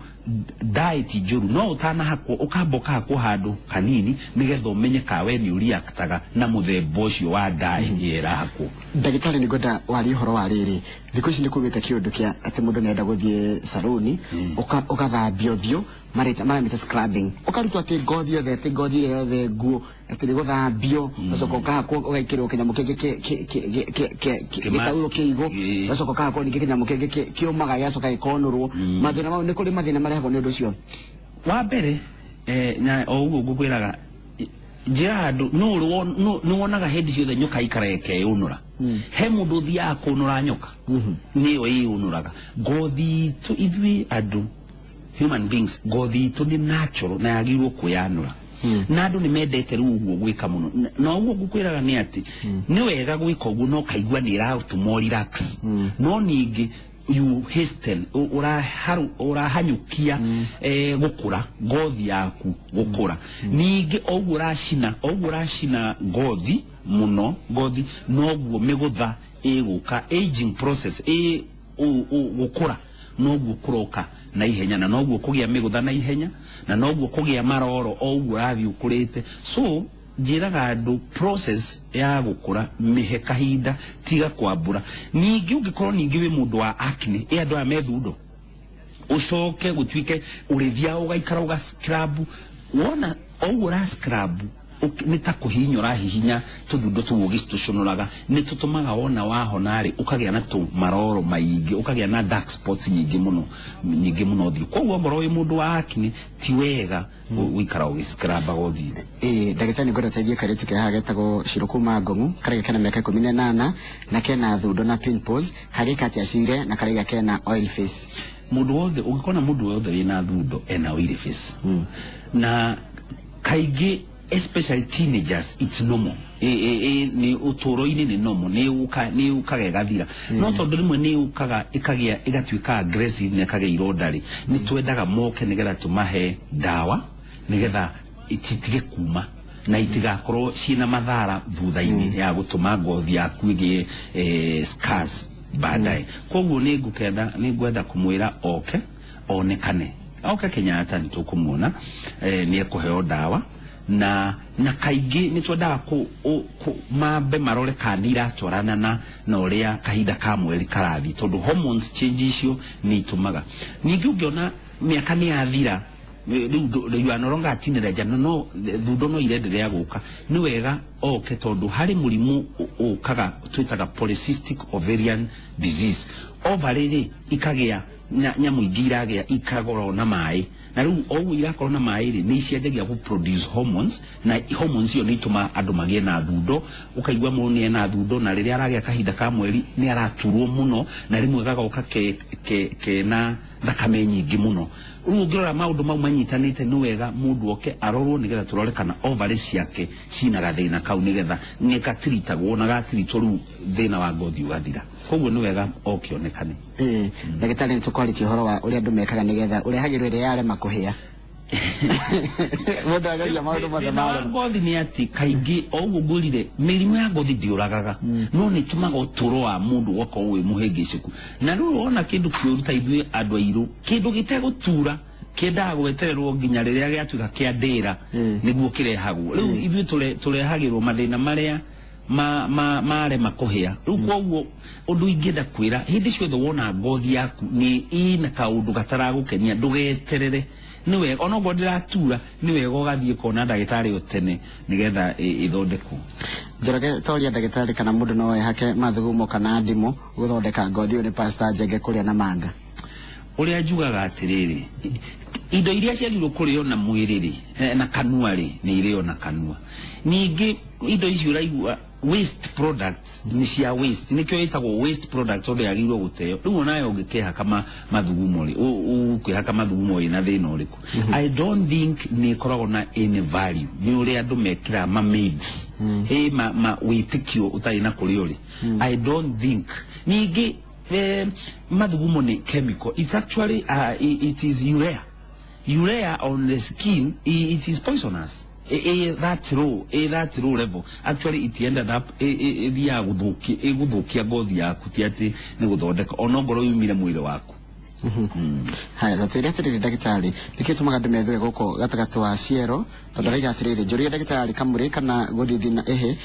dye ti njũru, no ũtanahakwo ũkamba ũkahakwo handũ kanini nĩgetha ũmenye ka we nĩ ũreactaga na mũthemba ũcio wa dye ĩrĩa ĩrahakwo. Ndagĩtarĩ, nĩ ngwenda warie ũhoro wa rĩrĩ. Thikũ ici nĩ kumĩte kĩũndũ kĩa atĩ mũndũ nĩenda gũthiĩ saruni, ũgathambia ũthiũ, maramĩta scrubbing, ũkarutwo atĩ ngothi yothe, atĩ ngothi ĩrĩa yothe nguo, atĩ nĩ gũthambio, ũgacoka ũkahakwo, ũgaikĩrwo kĩnyamũ kĩngĩ gĩtaurũ kĩigũ, ũgacoka ũkahakwo ningĩ kĩnyamũ kĩngĩ kĩũmaga, gĩgacoka gĩkonũrwo. Mathĩna mau, nĩ kũrĩ mathĩna marehagwo nĩ ũndũ ũcio? Wa mbere, na o ũguo ngũkwĩraga, njĩra andũ nĩ wonaga hĩndĩ ciothe nyoka ikara ĩkeyũnũra. He mũndũ ũthiaga kũnũra nyoka? Nĩyo ĩyũnũraga. Ngothi itũ, ithuĩ andũ, human beings, ngothi itũ nĩ natural na yagĩrĩirwo kwĩyanũra, na andũ nĩ mendete rĩu ũguo gwĩka mũno. Na ũguo ngũkwĩraga nĩ atĩ nĩ wega gwĩka ũguo, no kaigua nĩ ĩratũma relax, no ningĩ you hasten, ũrahanyũkia gũkũra ngothi yaku gũkũra. Ningĩ o ũguo ũracina, o ũguo ũracina ngothi mũno, ngothi noguo mĩgũtha ĩgũka, aging process ĩ gũkũra noguo kũroka na ihenya, na noguo kũgĩa mĩgũtha na ihenya, na noguo kũgĩa maroro o ũguo ũrathiĩ ũkũrĩte. So njĩraga andũ, process ya gũkũra mĩhe kahinda, tiga kwambũra. Ningĩ ũngĩkorwo ningĩ wĩ mũndũ wa acne, ĩ andũ aya methundo, ũcoke gũtuĩke ũrĩthiaga ũgaikara ũga scrub, wona o ũguo ũra scrub nĩ ta kũhihinya ũrahihinya tũthundo tũu ũgĩtũcũnũraga, nĩ tũtũmaga wona wahona rĩ, ũkagĩa na tũmaroro maingĩ, ũkagĩa na dark spots nyingĩ mũno, nyingĩ mũno ũthiũ. Koguo ongorwo wĩ mũndũ wa acne, ti wega gũikara ũgĩscrubaga ũthiũ. Ĩĩ, ndagĩtarĩ, nĩngwenda ũteithie kairĩtu ke haha getagwo Shiro kuma Ngong'u, karaiga kena mĩaka 18 na kena thundo na pimples. Kangĩka atĩa cire na karaiga kena oil face? Mũndũ wothe ũngĩkona, mũndũ wothe wĩna thundo ena oily face, na kaingĩ especially teenagers, it's normal. Nĩ ũtũũro-inĩ nĩ normal, nĩ ũkaga ĩgathira, no tondũ rĩmwe nĩ ũkaga ĩkagĩa ĩgatuĩka aggressive na ĩkagĩa ironda rĩ, nĩ twendaga moke nĩgetha tũmahe ndawa nĩgetha ititige kuma na itigakorwo ciĩna mathara thutha-inĩ ya gũtũma ngothi yaku ĩgĩe scars baadaye. Koguo nĩ ngũkenda, nĩ ngwenda kũmwĩra oke onekane, oke Kenyatta, nĩ tũkũmuona, nĩ ekũheo ndawa, na kaingĩ nĩ twendaga kũ mambe marore kana nĩ iratwarana na ũrĩa kahinda ka mweri karathiĩ, tondũ hormones change icio nĩ itũmaga. Ningĩ ũngĩona mĩaka nĩ yathira rĩu you are no longer a teenager, no thundo no irenderea gũka, nĩ wega oke, tondũ harĩ mũrimũ ũkaga twĩtaga polycystic ovarian disease. Ovary rĩ, ikagĩa nyamũ ingĩ iragĩa, ikakorwo na maĩ, na rĩu o ũguo irakorwo na maĩ rĩ, nĩ icenjagia gũ produce hormones, na hormones iyo nĩ itũmaga andũ magĩe na thundo. Ũkaigua mũndũ nĩ ena thundo, na rĩrĩa aragĩa kahinda ka mweri nĩ araturwo mũno, na rĩmwe gagoka ke kena thakame nyingĩ mũno. Rĩu ũngĩrora maũndũ mau manyitanĩte, nĩ wega mũndũ oke arorwo nĩgetha tũrore kana ovary ciake cina gathĩna kau, nĩgetha nĩ gatiritagwo, na gatiritwo rĩu thĩna wa ngothi ũgathira. Koguo nĩ wega oke onekane. Ĩĩ, ndagĩtarĩ, nĩ tũkwarĩtie ũhoro wa ũrĩa andũ mekaga nĩgetha ũrehagĩrwo ĩrĩa yarema kũhĩa, mũndũ ageria maũndũ mothe Thĩna wa marema. ngothi nĩ atĩ kaingĩ, o ũguo ngwĩrire, mĩrimũ ya ngothi ndĩũragaga, no nĩ ĩtũmaga ũtũũro wa mũndũ ũgakorwo wĩ mũhĩngĩcĩku. Na rĩu wona kĩndũ kĩũru ta ithuĩ andũ airũ, kĩndũ gĩtegũtura kĩendaga gwetererwo nginya rĩrĩa gĩatuĩka kĩa ndĩra nĩguo kĩrehagwo. Rĩu ithuĩ tũrehagĩrwo mathĩna marĩa ma marema kũhĩa rĩu. Koguo ũndũ ingĩenda kwĩra, hĩndĩ ciothe wona ngothi yaku nĩ ĩna kaũndũ gataragũkenia, ndũgeterere. Nĩ wega onokorwo ndĩratura, nĩ wega ũgathiĩ kuona ndagĩtarĩ o tene nĩgetha ĩthondekwo. Njoroge, toria ndagĩtarĩ kana mũndũ no ehake mathugumo kana ndimũ gũthondeka ngothi. Ũyũ nĩ Pastor Njenge kũrĩa na manga. Ũrĩa njugaga atĩrĩrĩ, indo iria ciagĩrĩirwo kũrĩo na mwĩrĩ rĩ, na kanua rĩ, nĩ irĩo na kanua. Ningĩ indo icio ũraigua waste products, nĩ cia waste, nĩkĩo ĩtagwo waste product, tondũ yagĩrĩirwo gũteo. Rĩu onayo ũngĩkĩhaka mathugumo rĩ, ũkwĩhaka mathugumo wĩna thĩna ũrĩkũ? I don't think nĩ ĩkoragwo na any value. Nĩ ũrĩa andũ mekĩraga ma maids ĩ ma wĩtĩkio ũtarĩ na kũrĩa ũrĩ. I don't think. Ningĩ Mathugumo nĩ chemical. It's actually it is urea. Urea on the skin, it is poisonous. That low level actually it ended up ĩthiaga gũthũkia, ĩgũthũkia ngothi yaku, ti atĩ nĩ gũthondeka ona ngorwo yumire mwĩrĩ waku. Haya, tatwĩre atĩrĩrĩ ndagĩtarĩ, nĩkĩ tũmaga andũ methũe gũkũ gatagatĩ wa ciero? Tondũ araiga atĩrĩrĩ, njũria ndagĩtarĩ kamũrĩ kana gũthithina ĩhĩ,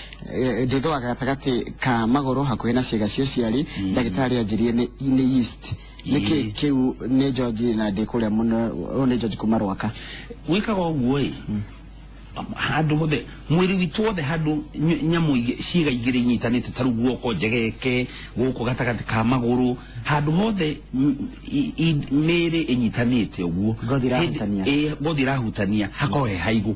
ndĩthũaga gatagatĩ ka magũrũ hakuhĩ na ciĩga cia ũciari. Ndagĩtarĩ anjĩrire nĩ yeast. Nĩkĩ kĩu? Nĩ George na ndĩ kũrĩa mũno. Ũyũ nĩ George kuma Rwaka. Gwĩkaga ũguo ĩ, handũ hothe mwĩrĩ witũ wothe, handũ nyamũ ciĩga igĩrĩ inyitanĩte, ta rĩu guoko njegeke, gũkũ gatagatĩ ka magũrũ, handũ hothe mĩĩrĩ ĩnyitanĩte ũguo. Ngothi ĩrahutania. Ngothi ĩrahutania, hakorwo he haigũ.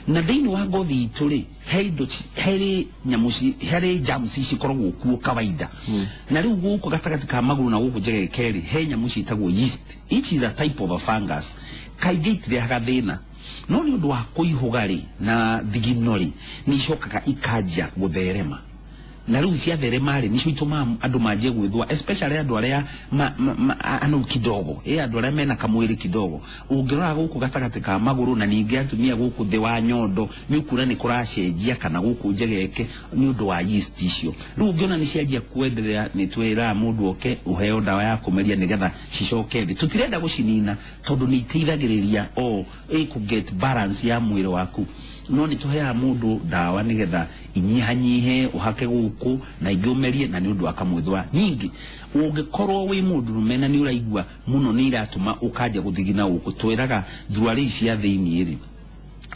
Na thĩinĩ wa ngothi itũ rĩ, he indo harĩ nyamũ harĩ germs cikoragwo kuo kawaida. Na rĩu gũkũ gatagatĩ ka magũrũ na gũkũ njegeke rĩ, he nyamũ ciĩtagwo yeast, each is a type of a fungus. Kaingĩ itirehaga thĩna, no nĩ ũndũ wa kũihũga rĩ na thigino rĩ, nĩ icokaga ikanjia gũtherema. Na rĩu ciatherema rĩ, nicio itũmaga andũ manjie gwĩthũa, especially andũ arĩa anou kidogo, andũ arĩa mena kamwĩrĩ kidogo. Ũngĩrora gũkũ gatagatĩ ka magũrũ na ningĩ atumia gũkũ thĩ wa nyondo, nĩ ũkuona nĩ kũracenjia, kana gũkũ njegeke, nĩ ũndũ wa yeast icio. Rĩu ũngĩona nĩ cianjia kwenderea, nĩ twĩraga mũndũ oke ũheo ndawa ya kũmeria nĩgetha cicoke thĩ. Tũtirenda gũcinina tondũ nĩ iteithagĩrĩria o ĩ get balance ya mwĩrĩ waku, no nĩ tũheaga mũndũ ndawa nĩgetha inyihanyihe, ũhake gũkũ na ingĩ ũmerie, na nĩ ũndũ wa kamwĩthũa. Ningĩ ũngĩkorwo wĩ mũndũrũme na nĩ ũraigua mũno nĩ iratũma ũkanjia gũthigina gũkũ, twĩraga thuruarĩ cia thĩiniĩ rĩ,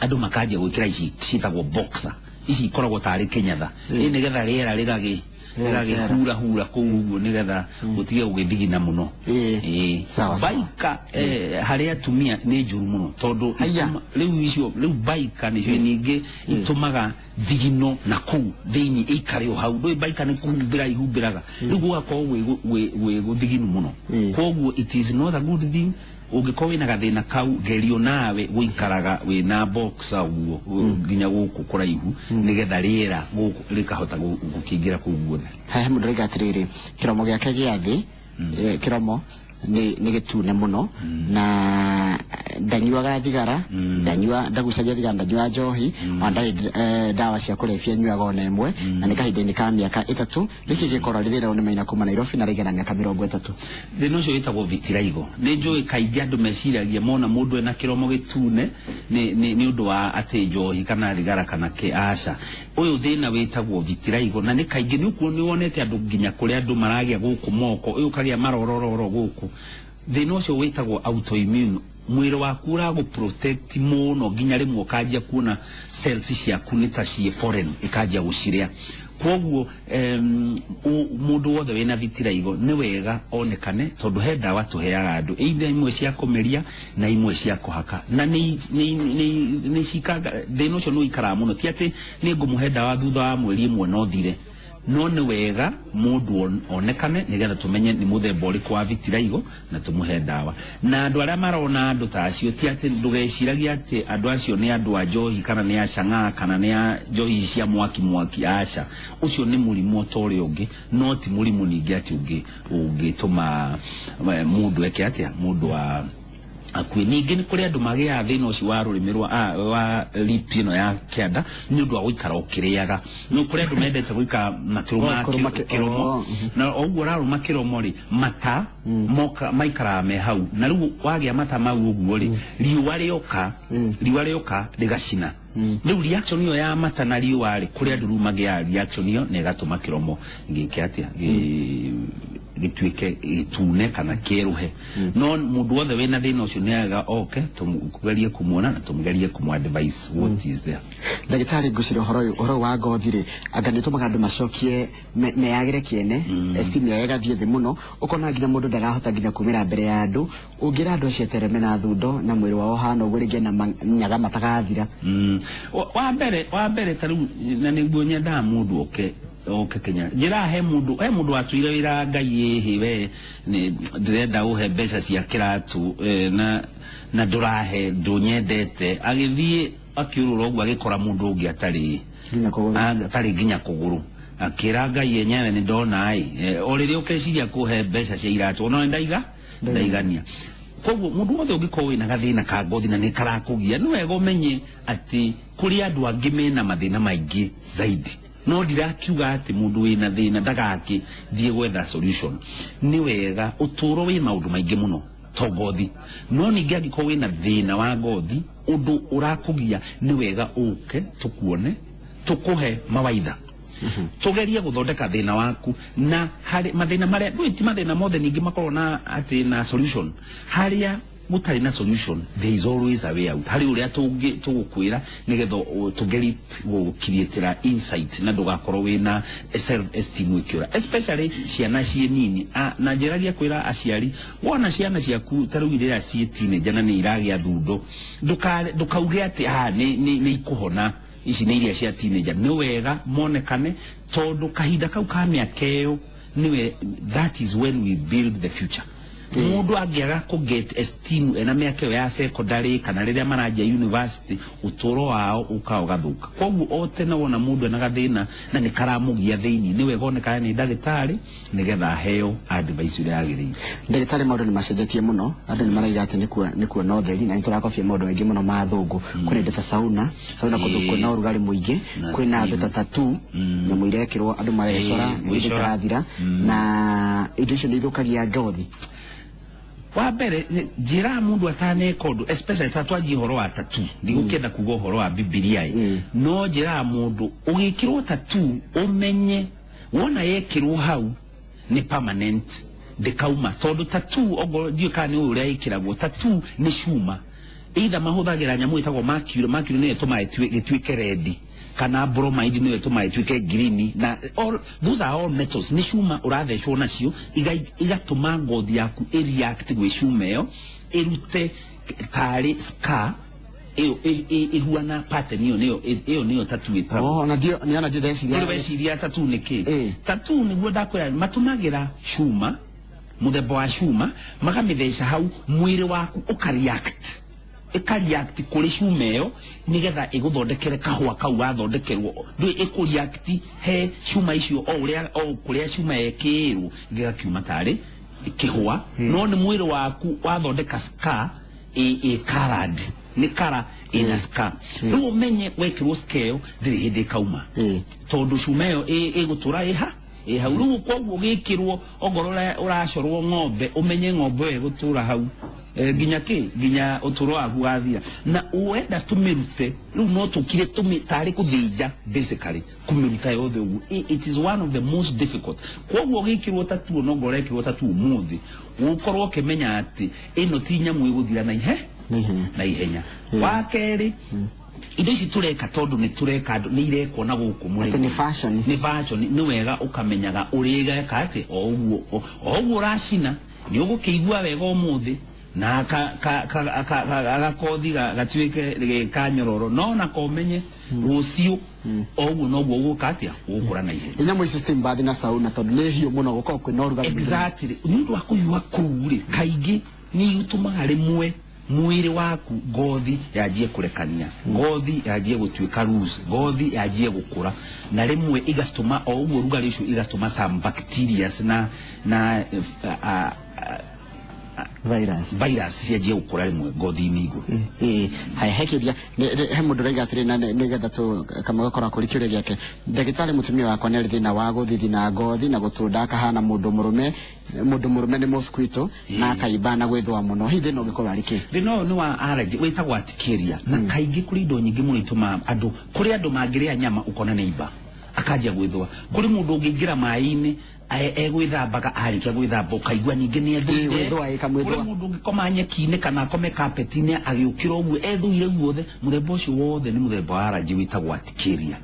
andũ makanjia gwĩkĩra ici ciĩtagwo boxer, ici ikoragwo tarĩ kĩnyatha ĩ, nĩgetha rĩera rĩgagĩ rĩgagĩhura hura kũu ũguo, nĩgetha gũtige gũgĩthigina mũno. Sawa, sawa. Baika harĩ atumia nĩ njũru mũno tondũ Haya. Rĩu icio rĩu baika nĩcio ningĩ itũmaga thigino na kũu thĩinĩ ĩikare o hau. Ndũĩ baika nĩ kũhumbĩra ihumbĩraga, rĩu gũgakorwo gwĩ gũthiginu mũno. Koguo it is not a good thing. Ũngĩkorwo wĩna gathĩna kau, gerio nawe gũikaraga wĩna boxer ũguo nginya gũkũ kũraihu, nĩgetha rĩera gũkũ rĩkahota gũkĩingĩra kũu guothe. Haha mũndũ arauga atĩrĩrĩ, kĩromo gĩake gĩa thĩ, kĩromo nĩ gĩtune mũno na ndanyuaga thigara, ndanyua, ndagucagia thigara, ndanyuaga njohi, ona ndarĩ ndawa cia kũrebia nyuaga ona ĩmwe, na nĩ kahinda-inĩ ka mĩaka 3. Nĩkĩ gĩkorwo rĩrĩ rĩu? Nĩ Maina kuma Nairobi na raigana mĩaka 30. Thĩna ũcio wĩtagwo vitiligo. Nĩ njũĩ kaingĩ andũ meciragia mona mũndũ ena kĩromo gĩtune nĩ ũndũ wa atĩ njohi kana thigara kana kĩ. Aca, ũyũ thĩna wĩtagwo vitiligo, na nĩ kaingĩ nĩ ũkuo nĩ wonete andũ nginya kũrĩa andũ maragĩa gũkũ moko, ũyũ ũkagĩa marorororo gũkũ. Thĩna ũcio wĩtagwo autoimmune. Mwĩrĩ waku ũragũ protect mũno nginya rĩmwe ũkanjia kuona cells ciaku nĩ ta ciĩ foreign, ĩkanjia gũcirĩa. Koguo mũndũ wothe wĩna vitiligo nĩ wega onekane, tondũ he ndawa tũheaga andũ, either imwe cia kũmeria na imwe cia kũhaka, na nĩ cikanga. Thĩna ũcio nĩ ũikaraga mũno, ti atĩ nĩ ngũmũhe ndawa thutha wa mweri ĩmwe no thire, no nĩ wega mũndũ onekane nĩgetha tũmenye nĩ mũthemba ũrĩkũ wa vitiligo na tũmũhe ndawa. Na andũ arĩa marona andũ ta acio, ti atĩ ndũgeciragie atĩ andũ acio nĩ andũ a njohi kana nĩ a cang'aa kana nĩ a njohi ici cia mwaki mwaki. Aca, ũcio nĩ mũrimũ ta ũrĩa ũngĩ, no ti mũrimũ ningĩ atĩ ũngĩtũma mũndũ eke atĩa, mũndũ wa akue. Ningĩ nĩ kũrĩ andũ magĩaga thĩna ũcio wa rũrĩmĩ rwa wa lip ĩno ya kĩanda nĩ ũndũ wa gũikara ũkĩrĩaga. Nĩ kũrĩ andũ mendete gũikara makĩrũma Oh, kũrũma kĩromo. Na o ũguo ũrarũma kĩromo rĩ, mata moka maikaraga me hau, na rĩu wagĩa mata mau ũguo rĩ, riũa rĩoka, riũa rĩoka rĩgacina. Rĩu reaction ĩyo ya mata na riũa rĩ, kũrĩ andũ rĩu magĩaga reaction ĩyo na ĩgatũma kĩromo gĩke atĩa, gĩtuĩke gĩtune kana kĩerũhe. No mũndũ wothe wĩna thĩna ũcio nĩ aga oke tũgerie kũmuona na tũmũgerie kũmũ advise what is there. Ndagĩtarĩ, ngwĩciria ũhoro ũyũ, ũhoro ũyũ wa ngothi rĩ, anga nĩ ũtũmaga andũ macokie meyagĩre kĩene, esteem yao ĩgathiĩ thĩ mũno, ũkona nginya mũndũ ndarahota nginya kumĩra mbere ya andũ. Ũngĩra andũ acio etereme na thundo na mwĩrĩ wao ũhana ũguo, rĩngĩ na nyaga matagathira? Wa mbere ta rĩu, na nĩguo nyendaga mũndũ oke Kenya, njĩra he mũndũ watwire wĩra, Ngai ĩhĩ, we nĩ ndĩrenda ũhe mbeca cia kĩratũ, na ndũrahe, ndũnyendete. Agĩthiĩ akĩũrũra ũguo, agĩkora mũndũ ũngĩ atarĩ nginya kũgũrũ. Atarĩ nginya kũgũrũ. Akĩra Ngai yenyewe nĩ ndona ĩ o rĩrĩa ũkeciria kũhe mbeca cia iratũ ona ndaiga ndaigania. Koguo mũndũ wothe ũngĩkorwo wĩna gathĩna ka ngothi na nĩ karakũgia, nĩ wega ũmenye atĩ kũrĩ andũ angĩ mena mathĩna maingĩ zaidi. No ndirakiuga atĩ mũndũ wĩna thĩna ndagakĩ thiĩ gwetha solution. Nĩ wega ũtũũro wĩ maũndũ maingĩ mũno to ngothi, no ningĩ angĩkorwo wĩna thĩna wa ngothi ũndũ ũrakũgia, nĩ wega ũke tũkuone, tũkũhe mawaitha, tugerie guthondeka thina waku. Na hari mathina maria ndui ti mathina mothe ningi makorwo na ati na solution. Haria gutari na solution, there is always a way out. Hari uria tungi tugukwira nigetha tugeri gukirietera insight na ndugakorwo wina self esteem ikiura, especially ciana ciĩ nini. Na njeragia kwira aciari, wona ciana ciaku ta riu iria ciĩ teenager na nĩ iragia thundo, ndukauge ati ni ikuhona, ici nĩ iria cia teenager. Nĩ wega monekane tondu kahinda kau ka mĩaka ĩyo niwe, that is when we build the future. Mundu angĩaga kũ get esteem ena mĩaka ĩyo ya secondary kana rĩrĩa maranjia university, ũtũũro wao ũkaga ũgathũka. Koguo o tene wona mũndũ ena gathĩna na nĩ karamũgia thĩinĩ, nĩ wega onekane nĩ ndagĩtarĩ nĩgetha aheo advice ĩrĩa yagĩrĩire. Ndagĩtarĩ, maũndũ nĩ macenjetie mũno, andũ nĩ maraiga atĩ nĩ kuona ũtheri, na nĩ tũrakobia maũndũ maingĩ mũno ma thũngũ. Kwĩna indo ta sauna, sauna kũndũ kwĩna ũrugarĩ mũingĩ, kwĩna andũ ta tattoo, nyamũ irekĩrwo andũ marecora, nĩ ĩtarathira, na indo icio nĩ ithũkagia ngothi. Wa mbere njĩraga mũndũ ataneka ũndũ, especially ta twanjie ũhoro wa tattoo, ndigũkĩenda kuga ũhoro wa Bibilia ĩ, no njĩraga mũndũ ũgĩkĩrwo tattoo ũmenye wona yekĩrwo hau nĩ permanent, ndĩkauma. Tondũ tattoo ongorwo ndiũĩ kana nĩ ũrĩa ĩkĩragwo, tattoo nĩ cuma, either mahũthagĩra nyamũ ĩtagwo mercury. Mercury nĩyo ĩtũmaga gĩtuĩke red, kana bromide nĩyo ĩtũmaga ĩtuĩke green, na all those are all metals, nĩ cuma ũrathecwo nacio igatũma ngothi yaku ĩreact gwĩ cuma ĩyo, ĩrute tarĩ scar ĩyo ĩhuana pattern ĩyo, nĩyo ĩyo nĩyo tattoo ĩtagwo. Oh, na ndio nĩ ona ndĩreciria. Nĩ weciria tattoo nĩ kĩ? Tattoo nĩguo ndakwĩra, matũmagĩra cuma, mũthemba wa cuma, makamĩtheca hau, mwĩrĩ waku ũkareact, ĩkareact kũrĩ cuma ĩyo nĩgetha ĩgũthondekere kahũa kau wathondekerwo. Ndũĩ ĩkũreact he cuma icio o ũrĩa o kũrĩa cuma ĩkĩrwo gĩgakiuma tarĩ kĩhũa, no nĩ mwĩrĩ waku wathondeka scar ĩ colored, nĩ kara ĩna scar. Rĩu ũmenye wekĩrwo scar ĩyo ndĩrĩ hĩndĩ ĩkauma, tondũ cuma ĩyo ĩgũtũra ĩha ĩ hau. Rĩu koguo gĩkĩrwo ongorwo ũracorwo ng'ombe, ũmenye ng'ombe ĩyo ĩgũtũra hau nginya kĩ nginya ũtũro waku wathira. Na wenda tũmĩrute rĩu no tũkire tarĩ kũthĩnja, basically kũmĩruta yothe ũguo. It is one of the most difficult. Koguo gĩkĩrwo tattoo, no ngorwo ĩkĩrwo tattoo ũmũthĩ, ũkorwo ũkĩmenya atĩ ĩno ti nyamũ ĩgũthira na ihe na ihenya. Wa kerĩ, indo ici tũreka tondũ nĩ tũreka andũ nĩ irekwo na gũkũ mũrĩmo, Atĩ nĩ fashion. Nĩ fashion. Nĩ wega ũkamenyaga ũrĩgeka atĩ o ũguo o ũguo ũracina nĩ ũgũkĩigua wega ũmũthĩ na gakothi gatuĩke gĩ kanyororo, no nako ũmenye rũciũ o ũguo noguo ũgũka atĩa ũgũkũra na ihenya. Nyamũ ici steam bath na sauna, tondũ nĩ hiũ mũno gũkorwo kwĩna ũrugarĩ mũingĩ. Exactly, nĩ ũndũ wa kũhiũha kũu rĩ, kaingĩ nĩ itũmaga rĩmwe mwĩrĩ waku ngothi yanjie kũrekania, ngothi yanjie gũtuĩka loose, ngothi yanjie gũkũra, na rĩmwe igatũma o ũguo ũrugarĩ ũcio igatũma some bacterias na virus, virus cianjie gũkũra rĩmwe ngothi-inĩ igũrũ. Haya, he kĩũria, he mũndũ ũraiga atĩrĩ, na nĩgetha tũ kamwe gakorwo kũrĩ kĩũria gĩake. Ndagĩtarĩ, mũtumia wakwa nĩ arĩ thĩna wa gũthithina ngothi na gũtũnda akahana mũndũ mũrũme, mũndũ mũrũme nĩ mosquito, na akaimba na gwĩthũa mũno. Hihi thĩna ũngĩkorwo arĩ kĩ? Thĩna ũyũ nĩ wa allergy wĩtagwo urticaria, na kaingĩ kũrĩ indo nyingĩ mũno itũmaga andũ, kũrĩ andũ mangĩrĩa nyama ũkona nĩ imba akanjia gwĩthũa, kũrĩ mũndũ ũngĩingĩra maĩ-inĩ egwĩthambaga, arĩkia gwĩthamba ũkaigua ningĩ nĩ ethũire. Gwĩthũa, ĩkamwĩthũa. Kũrĩ mũndũ ũngĩkoma nyeki-inĩ kana akome carpet-inĩ agĩũkĩra ũguo ethũire guothe. Mũthemba ũcio wothe nĩ mũthemba wa allergy wĩtagwo urticaria.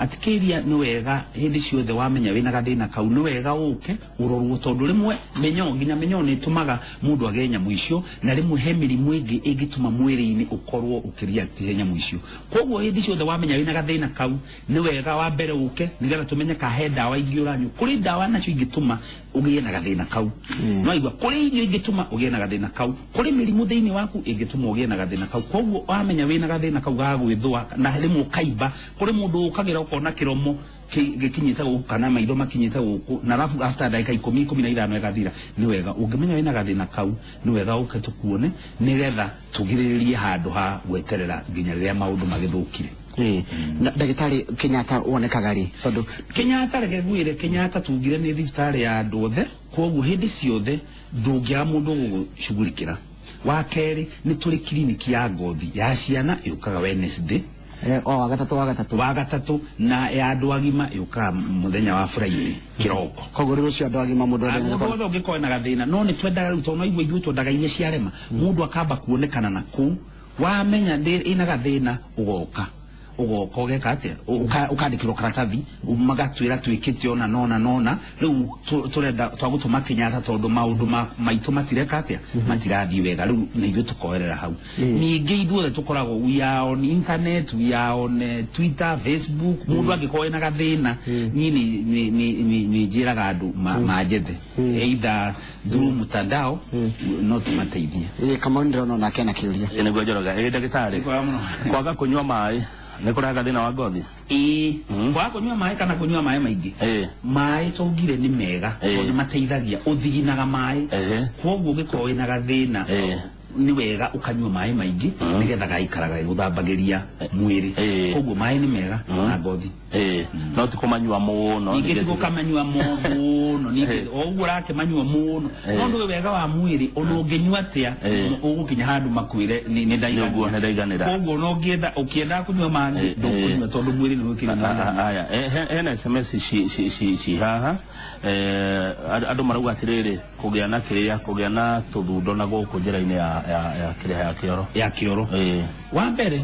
Urticaria nĩ wega hĩndĩ ciothe wamenya wĩna gathĩna kau, nĩ wega ũke ũrorwo, tondũ rĩmwe mĩnyoo, nginya mĩnyoo nĩ ĩtũmaga mũndũ agĩe nyamũ icio, na rĩmwe he mĩrimũ ĩngĩ ĩngĩtũma mwĩrĩ-inĩ ũkorwo ũkĩreact he nyamũ icio. Koguo hĩndĩ ciothe wamenya wĩna gathĩna kau, nĩ wega wa mbere ũke nĩgetha tũmenye ka he ndawa ingĩ ũranyua. Kũrĩ ndawa nacio ingĩtũma ũgĩe na gathĩna kau, no igua kũrĩ irio ingĩtũma ũgĩe na gathĩna kau, kũrĩ mĩrimũ thĩinĩ waku ĩngĩtũma ũgĩe na gathĩna kau. Koguo wamenya wĩna gathĩna kau ga gwĩthũa na rĩmwe ũkaimba, kũrĩ mũndũ ũkaga ũkagĩra ũkona kĩromo gĩkinyĩte gũkũ kana maitho makinyĩte gũkũ, na arabu after ndagĩka 10 15 ĩgathira. Nĩ wega ũngĩmenya wĩna gathĩna kau, nĩ wega ũke tũkuone nĩgetha tũgirĩrĩrie handũ ha gweterera nginya rĩrĩa maũndũ magĩthũkire. Na ndagĩtarĩ, Kenyatta wonekaga rĩ? Tondũ Kenyatta, reke ngwĩre, Kenyatta tugire nĩ thibitarĩ ya andũ othe, koguo hĩndĩ ciothe ndũngĩaga mũndũ ũgũgũcugurikĩra. Wa kerĩ, nĩ tũrĩ kiriniki ya ngothi ya ciana yũkaga Wednesday. O wagatatũ wagatatũ. Wagatatũ, na ya andũ agima yũkaga mũthenya wa Friday kĩroko. Koguo rĩu ũcio andũ agima, mũndũ othe mũndũ wothe ũngĩkorwo na gathĩna, no nĩ twendaga rĩu, tondũ no igua ithuĩ twendaga iria ciarema, mũndũ akamba kuonekana na kũu. Wamenya ĩna gathĩna, ũgoka ũgeka atĩa? Ũkandĩkĩrwo karatathi, magatwĩra twĩkĩte ona nona nona, rĩu tũrenda twagũtũma Kenyatta tondũ maũndũ maitũ matireka atĩa, matirathiĩ wega. Rĩu na ithuĩ tũkoerera hau. Ningĩ ithuothe tũkoragwo, we are on internet, we are on Twitter, Facebook. Mũndũ angĩkorwo ena gathĩna, niĩ nĩ njĩraga andũ manjethe either through mtandao, no tũmateithie. Kamau, ndĩrona onake ena kĩũria. Ĩ, nĩguo Njoroge. Ĩ ndagĩtarĩ, Nĩkwega mũno. Kwaga kũnyua maĩ nĩ kũrehaga thĩna wa ngothi? Ĩĩ, kwaga kũnyua maĩ kana kũnyua maĩ maingĩ. Maĩ twaugire nĩ mega tondũ nĩ mateithagia ũthiginaga maĩ. Koguo ũngĩkorwo wĩna gathĩna, nĩ wega ũkanyua maĩ maingĩ nĩgetha gaikaraga gĩgũthambagĩria mwĩrĩ. Koguo maĩ nĩ mega na ngothi. Ĩ, no ti kũmanyua mũno. Ningĩ ti gũkamanyua mũno, ningĩ o ũguo ũrakĩmanyua mũno, no ndũĩ wega wa mwĩrĩ, ona ũngĩnyua atĩa, ũgũkinya handũ makwĩre nĩ Nĩguo, nĩ ndaiganĩra. Koguo no ũngĩenda, ũkĩenda kũnyua mangĩ, ndũkũnyua tondũ mwĩrĩ nĩ wĩkĩrĩ. Aya, hena SMS ci haha. Andũ marauga atĩrĩrĩ, kũgĩa na kĩrĩa, kũgĩa na tũthundo na gũkũ njĩra-inĩ ya kĩrĩa ya kĩoro. Ya kĩoro. Wa mbere,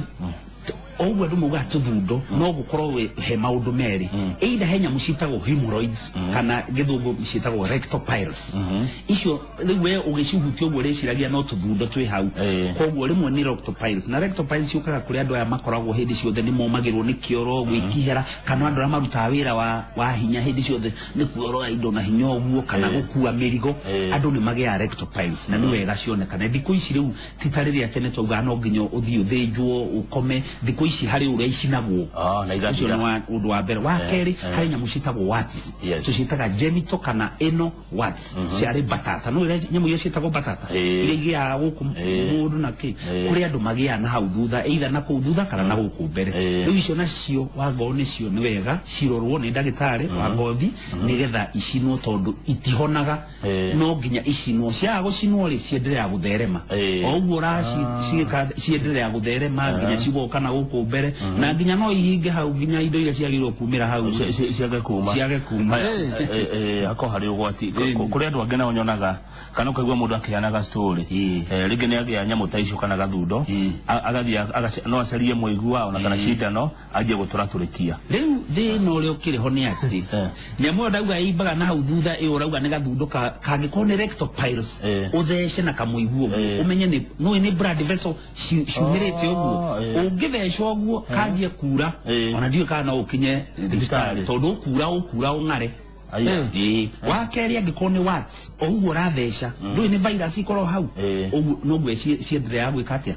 o ũguo andũ maugaga tũthundo, no gũkorwo he maũndũ merĩ. Either he nyamũ ciĩtagwo hemorrhoids, kana gĩthũngũ ciĩtagwo rectal piles. Icio rĩu we ũgĩcihutia ũguo ũrĩciragia no tũthundo twĩ hau. Koguo rĩmwe nĩ rectal piles, na rectal piles ciũkaga kũrĩ andũ aya makoragwo hĩndĩ ciothe nĩ momagĩrwo nĩ kĩoro, gwĩkihera, kana andũ arĩa marutaga wĩra wa hinya, hĩndĩ ciothe nĩ kuoroa indo na hinya ũguo, kana gũkua mĩrigo. Andũ nĩ magĩaga rectal piles, na nĩ wega cionekane. Thikũ ici rĩu ti ta rĩrĩa tene twaugaga no nginya ũthiĩ ũthĩnjwo ũkome. Thikũ ici harĩ ũrĩa icinagwo. Ah, na igathira. Ũcio nĩ ũndũ wa mbere. Wa kerĩ, harĩ nyamũ ciĩtagwo warts. Tũciĩtaga genital kana anal warts, ciarĩ batata, no iria nyamũ iria ciĩtagwo batata, iria igĩaga gũkũ mũndũ na kĩ. Kũrĩ andũ magĩaga na hau thutha, either na kũu thutha kana na gũkũ mbere. Rĩu icio nacio wangoo nĩcio nĩ wega cirorwo nĩ ndagĩtarĩ wa ngothi nĩgetha icinwo, tondũ itihonaga. No nginya icinwo. Ciaga gũcinwo rĩ, cienderea gũtherema. O ũguo ũracigĩka, cienderea gũtherema nginya cigoka na gũkũ mbere, na nginya no ihinge hau, nginya indo iria ciagĩrĩirwo kumĩra hau Ciage kuma. Ciage kuma. Haya, hako harĩ ũgwati. Kũrĩ andũ angĩ nao nyonaga kana ũkaigua mũndũ akĩheanaga story. Rĩngĩ nĩ agĩa nyamũ ta icio kana gathundo, agathiĩ no acarie mũigua ona kana cindano anjie gũtũratũrĩkia. Rĩu thĩna ũrĩa ũkĩrĩ ho nĩ atĩ nyamũ ĩyo ndauga ĩimbaga na hau thutha, ĩyo ũrauga nĩ gathundo, kangĩkorwo nĩ rectal piles, ũthece na kamũiguo ũguo, ũmenye nĩ nũĩ nĩ blood vessel ciumĩrĩte ũguo. Ũngĩtheca ũguo kanjie kura, ona ndiũĩ kana no ũkinye thibitarĩ, tondũ ũkura ũng'are. Aya. Ĩĩ. Wa kerĩ, angĩkorwo nĩ warts, o ũguo ũratheca, ndũĩ nĩ virus ikorwo hau, ũguo noguo cienderea gwĩka atĩa,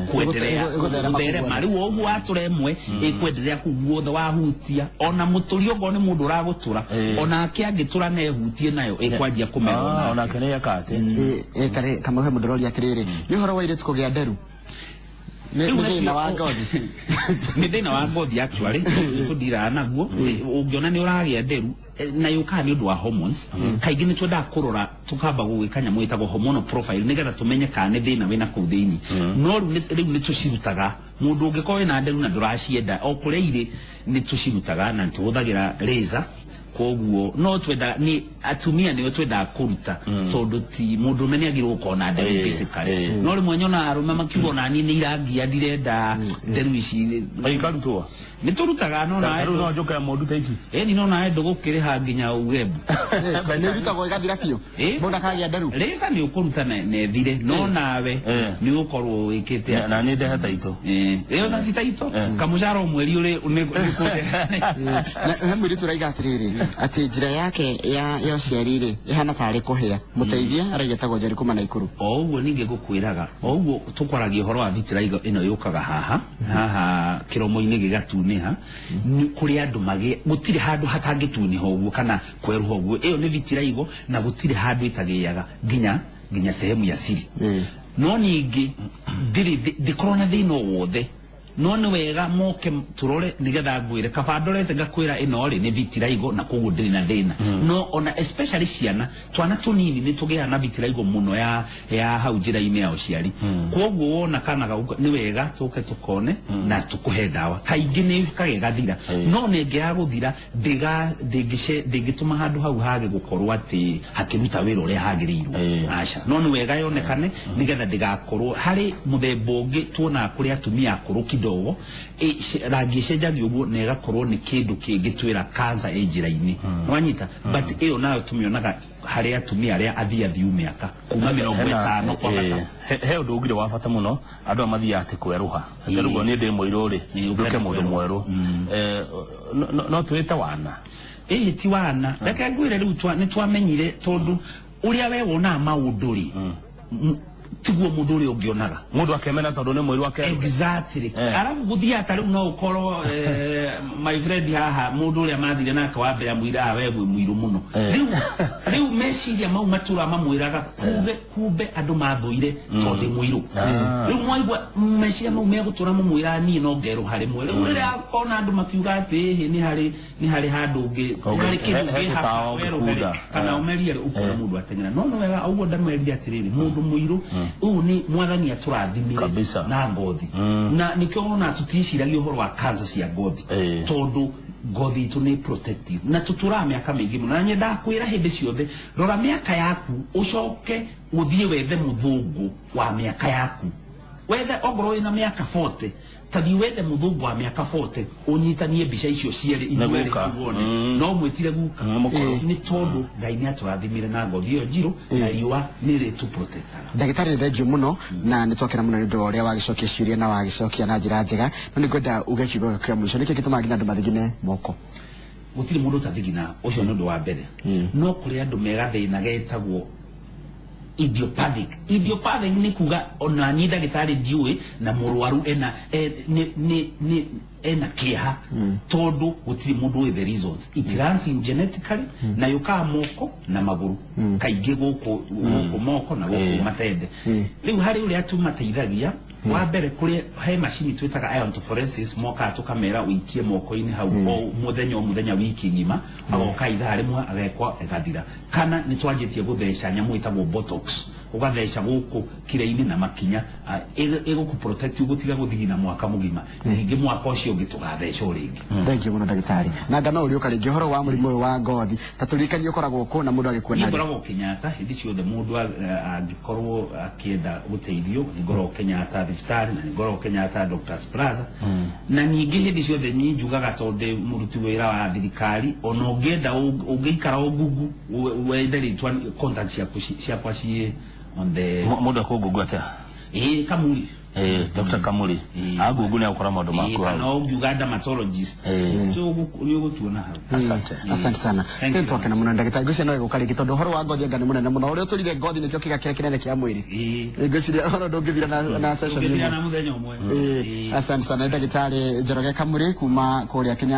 kwenderea Ĩgũtherema kũu gũtherema. Guothe. Rĩu o ũguo watũra ĩmwe, ĩkwenderea kũu guothe wahutia, ona mũtũri, okorwo nĩ mũndũ ũragũtũra, onake angĩtũra na ehutie nayo, ĩkwanjia kũmera. Ah, onake. Onake nĩ eka atĩ. Tarĩ Kamau, he mũndũ ũroria atĩrĩrĩ, nĩ ũhoro wa airĩtu kũgĩa nderu, nĩ Rĩu nĩ thĩna nacio- wa ngothi? Nĩ thĩna wa ngothi actually tũndiraga naguo. Ũngĩona nĩ ũragĩa nderu, na yũkaga nĩ ũndũ wa hormones, kaingĩ nĩ twendaga kũrora, tũkamba gũgĩka nyamũ ĩtagwo hormonal profile nĩgetha tũmenye kana nĩ thĩna wĩna kũu thĩinĩ. No rĩu rĩu nĩ tũcirutaga. Mũndũ ũngĩkorwo wĩna nderu na ndũracienda o kũrĩa irĩ, nĩ tũcirutaga na tũhũthagĩra laser. Koguo no twenda nĩ atumia nĩo twendaga kũruta, tondũ ti mũndũrũme nĩ agĩrĩirwo gũkorwo na nderu basically. No rĩmwe nyonaga arũme makiuga, ona niĩ nĩ irangia, ndirenda nderu ici. Ikarutwo. Nĩ tũrutaga, no Ta rĩu nawe no njũke mũndũ ta ici. Ĩni, no nawe ndũgũkĩrĩha nginya uge mbu. Nĩ irutagwo ĩgathira biũ? Mũndũ akagĩa nderu? Laser nĩ ũkũruta na ĩthire, no nawe nĩ ũgũkorwo wĩkĩte Na niĩ ndehe taito. Ĩyo na citaito kamũcara o mweri ũrĩ nĩ Na he mũirĩtu ũraiga atĩrĩrĩ, atĩ njĩra yake ya ũciari rĩ, ĩhana tarĩ kũhĩa, mũteithie. Araiga etagwo Njeri kuma Naikuru. O ũguo ningĩ ngũkwĩraga, o ũguo tũkwaragia ũhoro wa vitiligo ĩno yũkaga haha haha kĩromo-inĩ gĩgatunĩha. gũtunĩha nĩ kũrĩ andũ magĩ gũtirĩ handũ hatangĩtunĩha ũguo kana kwerũha ũguo. Ĩyo nĩ vitiligo na gũtirĩ handũ ĩtagĩaga nginya sehemu ya siri. No ningĩ ndirĩ ndikorwo na thĩna o wothe, no nĩ wega moke tũrore nĩgetha ngwĩre kaba ndorete ngakwĩra ĩno rĩ nĩ vitiligo na koguo ndĩrĩ na thĩna. No ona especially ciana, twana tũnini nĩ tũgĩaga na vitiligo mũno ya hau njĩra-inĩ ya ũciari. Koguo wona kana gau nĩ wega tũke tũkone na tũkũhe ndawa. Kaingĩ nĩ kage gathira, no nĩngĩ ya gũthira ndĩngĩtũma handũ hau hage gũkorwo atĩ hakĩruta wĩra ũrĩa hagĩrĩirwo. Aca, no nĩ wega yonekane nĩgetha ndĩgakorwo harĩ mũthemba ũngĩ tuonaga kũrĩ atumia akũrũ kidogo, rangi ĩcenjagia ũguo na ĩgakorwo nĩ kĩndũ kĩngĩtwĩra cancer ĩ njĩra-inĩ. Nĩwanyita? But ĩyo nayo tũmĩonaga harĩ atumia arĩa athiathiu mĩaka kuma 50 kwambata. He ũndũ ũngire wa bata mũno, andũ aya mathiaga atĩ kwerũha. Atĩ rĩu niĩ ndĩ mũirũ rĩ, nduĩke mũndũ mwerũ. No twĩte wana. Ĩhĩ ti wana, reke ngwĩre rĩu nĩ twamenyire tondũ ũrĩa we wonaga maũndũ rĩ, tiguo mũndũ ũrĩa ũngĩonaga. Mũndũ akemena tondũ nĩ mũirũ ake. Exactly. Arabu gũthiaga ta rĩu no ũkorwo my friend haha mũndũ ũrĩa mathire nake wa mbere amwĩra we wĩ mũirũ mũno. Rĩu meciria mau matũra mamwĩraga kumbe andũ mathũire tondũ ndĩ mũirũ. Rĩu mwaigua meciria mau megũtũra mamwĩraga niĩ no ngerũha rĩmwe. Rĩu rĩrĩa akona andũ makiuga atĩ ĩhĩ nĩ harĩ handũ ũngĩ, nĩ harĩ kĩndũ ũngĩhaka werũhe rĩ, kana ũmerie rĩ, ũkona mũndũ ateng'era. No nĩ wega ũguo ndamwerire atĩrĩrĩ, mũndũ mũirũ ũyũ nĩ mwathani atũrathimire na ngothi. Na nĩkĩo wona tũticiragia ũhoro wa cancer cia ngothi, tondũ ngothi itũ nĩ protective na tũtũraga mĩaka mĩingĩ mũno. Na nyendaga kwĩra hĩndĩ ciothe, rora mĩaka yaku ũcoke ũthiĩ wethe mũthũngũ wa mĩaka yaku. Wethe ongorwo wĩna mĩaka 40, tathiĩ wethe mũthũngũ wa mĩaka 40 ũnyitanie mbica icio cierĩ ithuerĩ wone. No mwĩtire guka. Nĩ tondũ Ngai nĩ atũrathimire na ngothi ĩyo njirũ na riũa nĩ rĩtũ protectaga. Ndagĩtarĩ, thengiũ mũno na nĩ twakena mũno nĩ ũndũ wa ũrĩa wagĩcokia ciũria na wagĩcokia na njĩra njega. No nĩ ngwenda uge kiugo kĩa mũico, nĩkĩ gĩtũmaga nginya andũ mathigine moko? Gũtirĩ mũndũ ũtathigina, ũcio nĩ ũndũ wa mbere. No kũrĩ andũ megathĩna getagwo idiopathic. Idiopathic nĩ kuga ona niĩ ndagĩtarĩ ndiũĩ na mũrwaru ena ena kĩeha tondũ gũtirĩ mũndũ ũĩ the reasons. It runs in genetically na yũkaga moko na magũrũ, kaingĩ gũkũ moko na gũkũ matende. Rĩu harĩ ũrĩa tũmateithagia, wa mbere kũrĩ he macini twĩtaga iontophoresis, mokaga tũkamera ũikie moko-inĩ hau o mũthenya wiki ng'ima, agoka ithaa rĩmwe agekwa ĩgathira. Kana nĩ twanjĩtie gũtheca nyamũ ĩtagwo botox, ũgatheca gũkũ kira-inĩ na makinya, ĩgũkũ protect gũtiga gũthigina mwaka mũgima. Ningĩ mwaka ũcio ũngĩ tũgathecwo rĩngĩ. Thank you mũno ndagĩtarĩ. Na ngano ũrĩũka rĩngĩ ũhoro wa mũrimũ ũyũ wa ngothi, ta tũririkanie ũkoragwo kũ na mũndũ agĩkuona rĩ? Ngoragwo Kenyatta hĩndĩ ciothe, mũndũ angĩkorwo akĩenda gũteithio, ngoragwo Kenyatta thibitarĩ na ngoragwo Kenyatta Doctors Plaza. Na ningĩ hĩndĩ ciothe niĩ njugaga tondũ ndĩ mũruti wĩra wa thirikari, ona ũngĩenda ũngĩikara o Google wende rĩtwa contact ciakwa ciĩ on the Mũndũ akũngungu atĩa? Kamuri. Dr. Kamuri. Agungu nĩ agũkora maũndũ maku hau. Kana ũngiuga dermatologist. Nĩ ũgũtuona hau. Asante. Asante sana. Nĩ twakena mũno ndagĩtarĩ, ngwĩciria no ĩgũka rĩngĩ tondũ ũhoro wa ngothi anga nĩ mũnene mũno. Ũrĩa ũtũrire ngothi nĩkĩo kĩga kĩrĩa kĩnene kĩa mwĩrĩ. Ngwĩciria ũhoro ndũngĩthira na session Ndũngĩthira ĩmwe. na mũthenya ũmwe. Asante sana ndagĩtarĩ Njoroge Kamuri kuma kũrĩa Kenya.